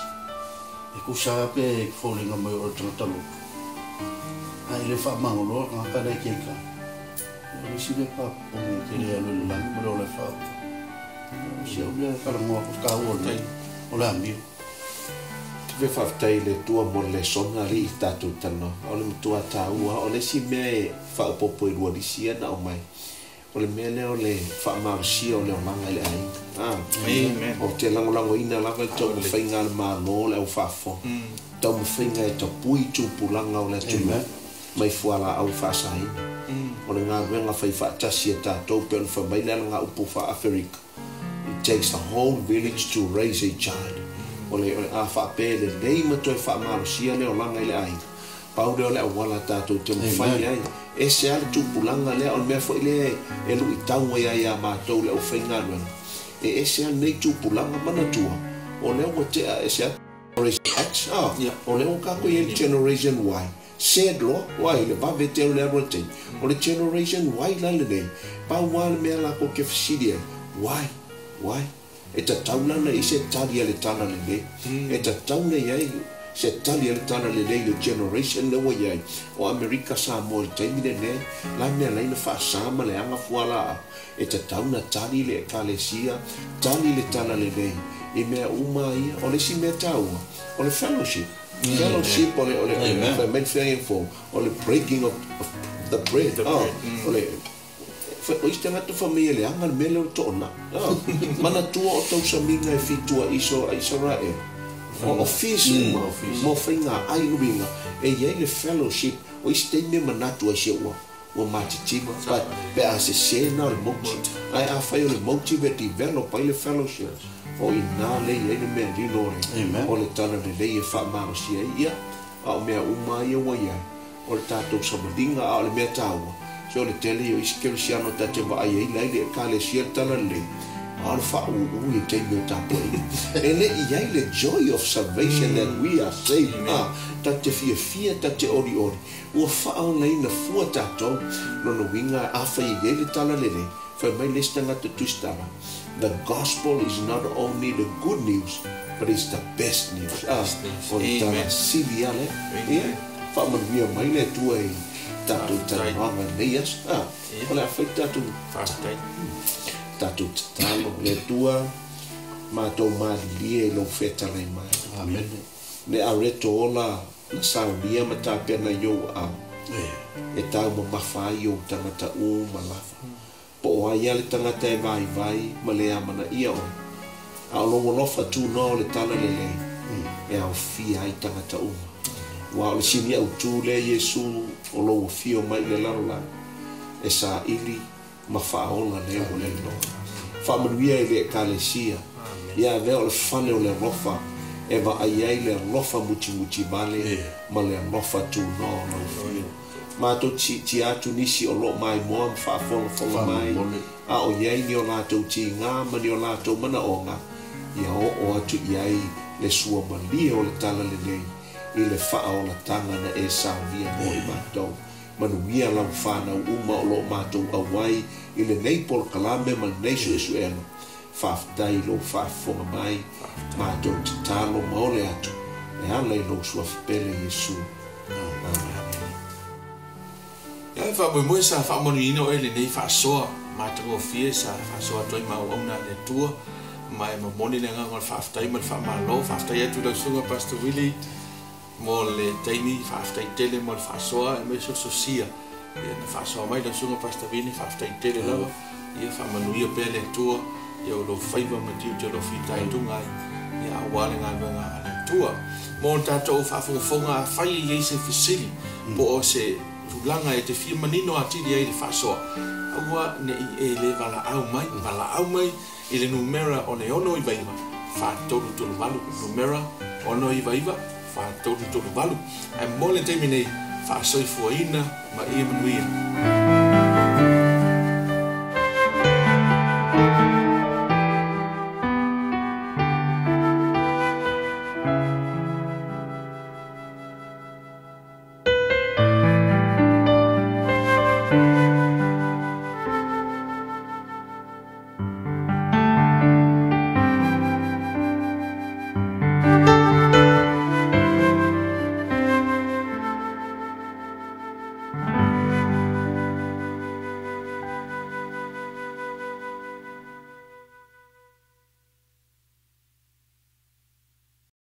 e tusa lava pe foliga mai o le tagata loto, a e le faamagaloa le tagata lea e ke kai. O le isi lea papapugi e te le alu i le lagi ma le ola e faaoga. O si au lea talanoa atu taua o le o le amio. Te faafetai i le Atua mo le lesona alii i tatou talanoa. O le matua taua, o le isi mea e faaopoopo i lua lisi ia na aumai, o le mea lea o le faamalosia o le olaga i le aiga. Amen. Ou te lagolagoina lava le taumafaiga a le Malo, le au faafofoga, taumafaiga e tapui tupulaga o le atunuu mai fualaau faasaina. O le galuega fai faatasi a tatou pei ona fai mai le alagaupu faa-Aferika, It takes a whole village to raise a child. O le a faapea e lelei ma toe faamalosia le olaga i le aiga, pau lea o le auala tatou te mafai ai. Ese lava le tupulaga lea, o le mea foi lea e luitau ai lava ia matou le aufaigaluega, e ese lava lenei tupulaga manatua, o lea ua tea ese atu Generation X, o lea ua tatou i ai i le Generation Y. Sad loa, wai, le vave tele o le alu a le taimi. O le Generation Y la lenei, pau lava le mea latou te fesili ai, why? Why? E tatau la ona i ai se tali a le tala lelei. E tatau ona i ai se tali a le tala lelei i le generation lea ua i ai. O Amerika Samoa i le taimi lenei, la mea la ina faasa ma leaga fualaau. E tatau ona tali le Ekalesia, tali le tala lelei i mea uma ia. O le isi mea taua, o le fellowship. Fellowship o le, o le, fai mai le feagaiga fou, o le breaking of the bread. O le, o isi tagata fai mai e leaga le mea lea o le toonai. Manatua o tausamiga e fitua iso a Isaraelu. O feast uma, mo faiga ai luiga, e i ai le fellowship. O isi taimi e manatu ai se ua ua matitiva, but pe a sese na o le motive. Ae afai o le motive e develop ai le fellowship, o i ina lea e i ai le mea lilo o le, o le tala lelei e faamalosia ai. Ia, a o mea uma lava ia ua i ai, o le tatou savaliga, a o le mea taua, se o le tele ia o isi kerisiano ta te vaai ai la i le Ekalesia le tala lelei, a o le faaūū i le taimi o tapuaiga. E le i ai le joy of salvation that we are saved, a, ta te fiafia, ta te olioli, ua faaolaina fua tatou. Lona uiga, afai e i ai le tala lelei, fai mai le isi tagata tusitala, The gospel is not only the good news, but it's the best news. O le tala sili lava lea. Ia, faamanuia mai le Atua i tatou talanoaga i lenei aso. O le a fai tatou. Faafetai. Tatou tatalo. Le Atua, matou malilie i lou fetalai mai. Amene. Le areto ola na saunia ma tapena i ou aao. E taumamafa ai ou tagata uma lava. Po o ai lava le tagata e vaivai ma le amanaia oe, a o lou alofa tunoa o le talalelei e aofia ai tagata uma. Aua o le sini autu lea, Iesu, o lou afio mai i le lalolagi e saili ma faaola le ua le iloa. Faamanuia i le Ekalesia, ia avea o le fale o le alofa e vaai ai le alofa mutimutivale ma le alofa tunoa o lau afio. Matou te siitia atu nisi o lo o maimoa ma faafogafoga mai, a o i ai ni o latou tiga ma ni o latou manaoga, ia oo atu i ai le suamalie o le talalelei i le faaolataga na e saunia mo i matou. Manuia lau fanau uma o lo o matou auai i lenei polokalame ma lenei suesuega. Faafetai i lou faafofoga mai, matou tatalo ma ole atu e ala i lou Suafa pele Iesu. Amene. Ia, e faamoemoe sa faamanuiaina oe i lenei faasoa matagofie sa faasoa atu ai ma auauna a le Atua, ma e momoli le agaga o le faafetai ma le faamalo. Faafetai atu i lau Susuga Pastor Willie mo le taimi, faafetai tele mo le faasoa aemaise o le sosia ia na faasoa mai lau Susuga Pastor Willie, faafetai tele lava. Ia faamanuia pea le Atua ia o lou faiva ma tiute o lo o fitaituga ai ia aua le galuega a le Atua. Mo le tatou faafogafoga, afai e i ai se fesili po o se tulaga e te fia manino atili ai i le faasoa, aua ne i e le valaau mai, valaau mai i le numera o le 699 4338, numera 699 4338. Ae mo le taimi nei, faasoifuaina ma ia manuia.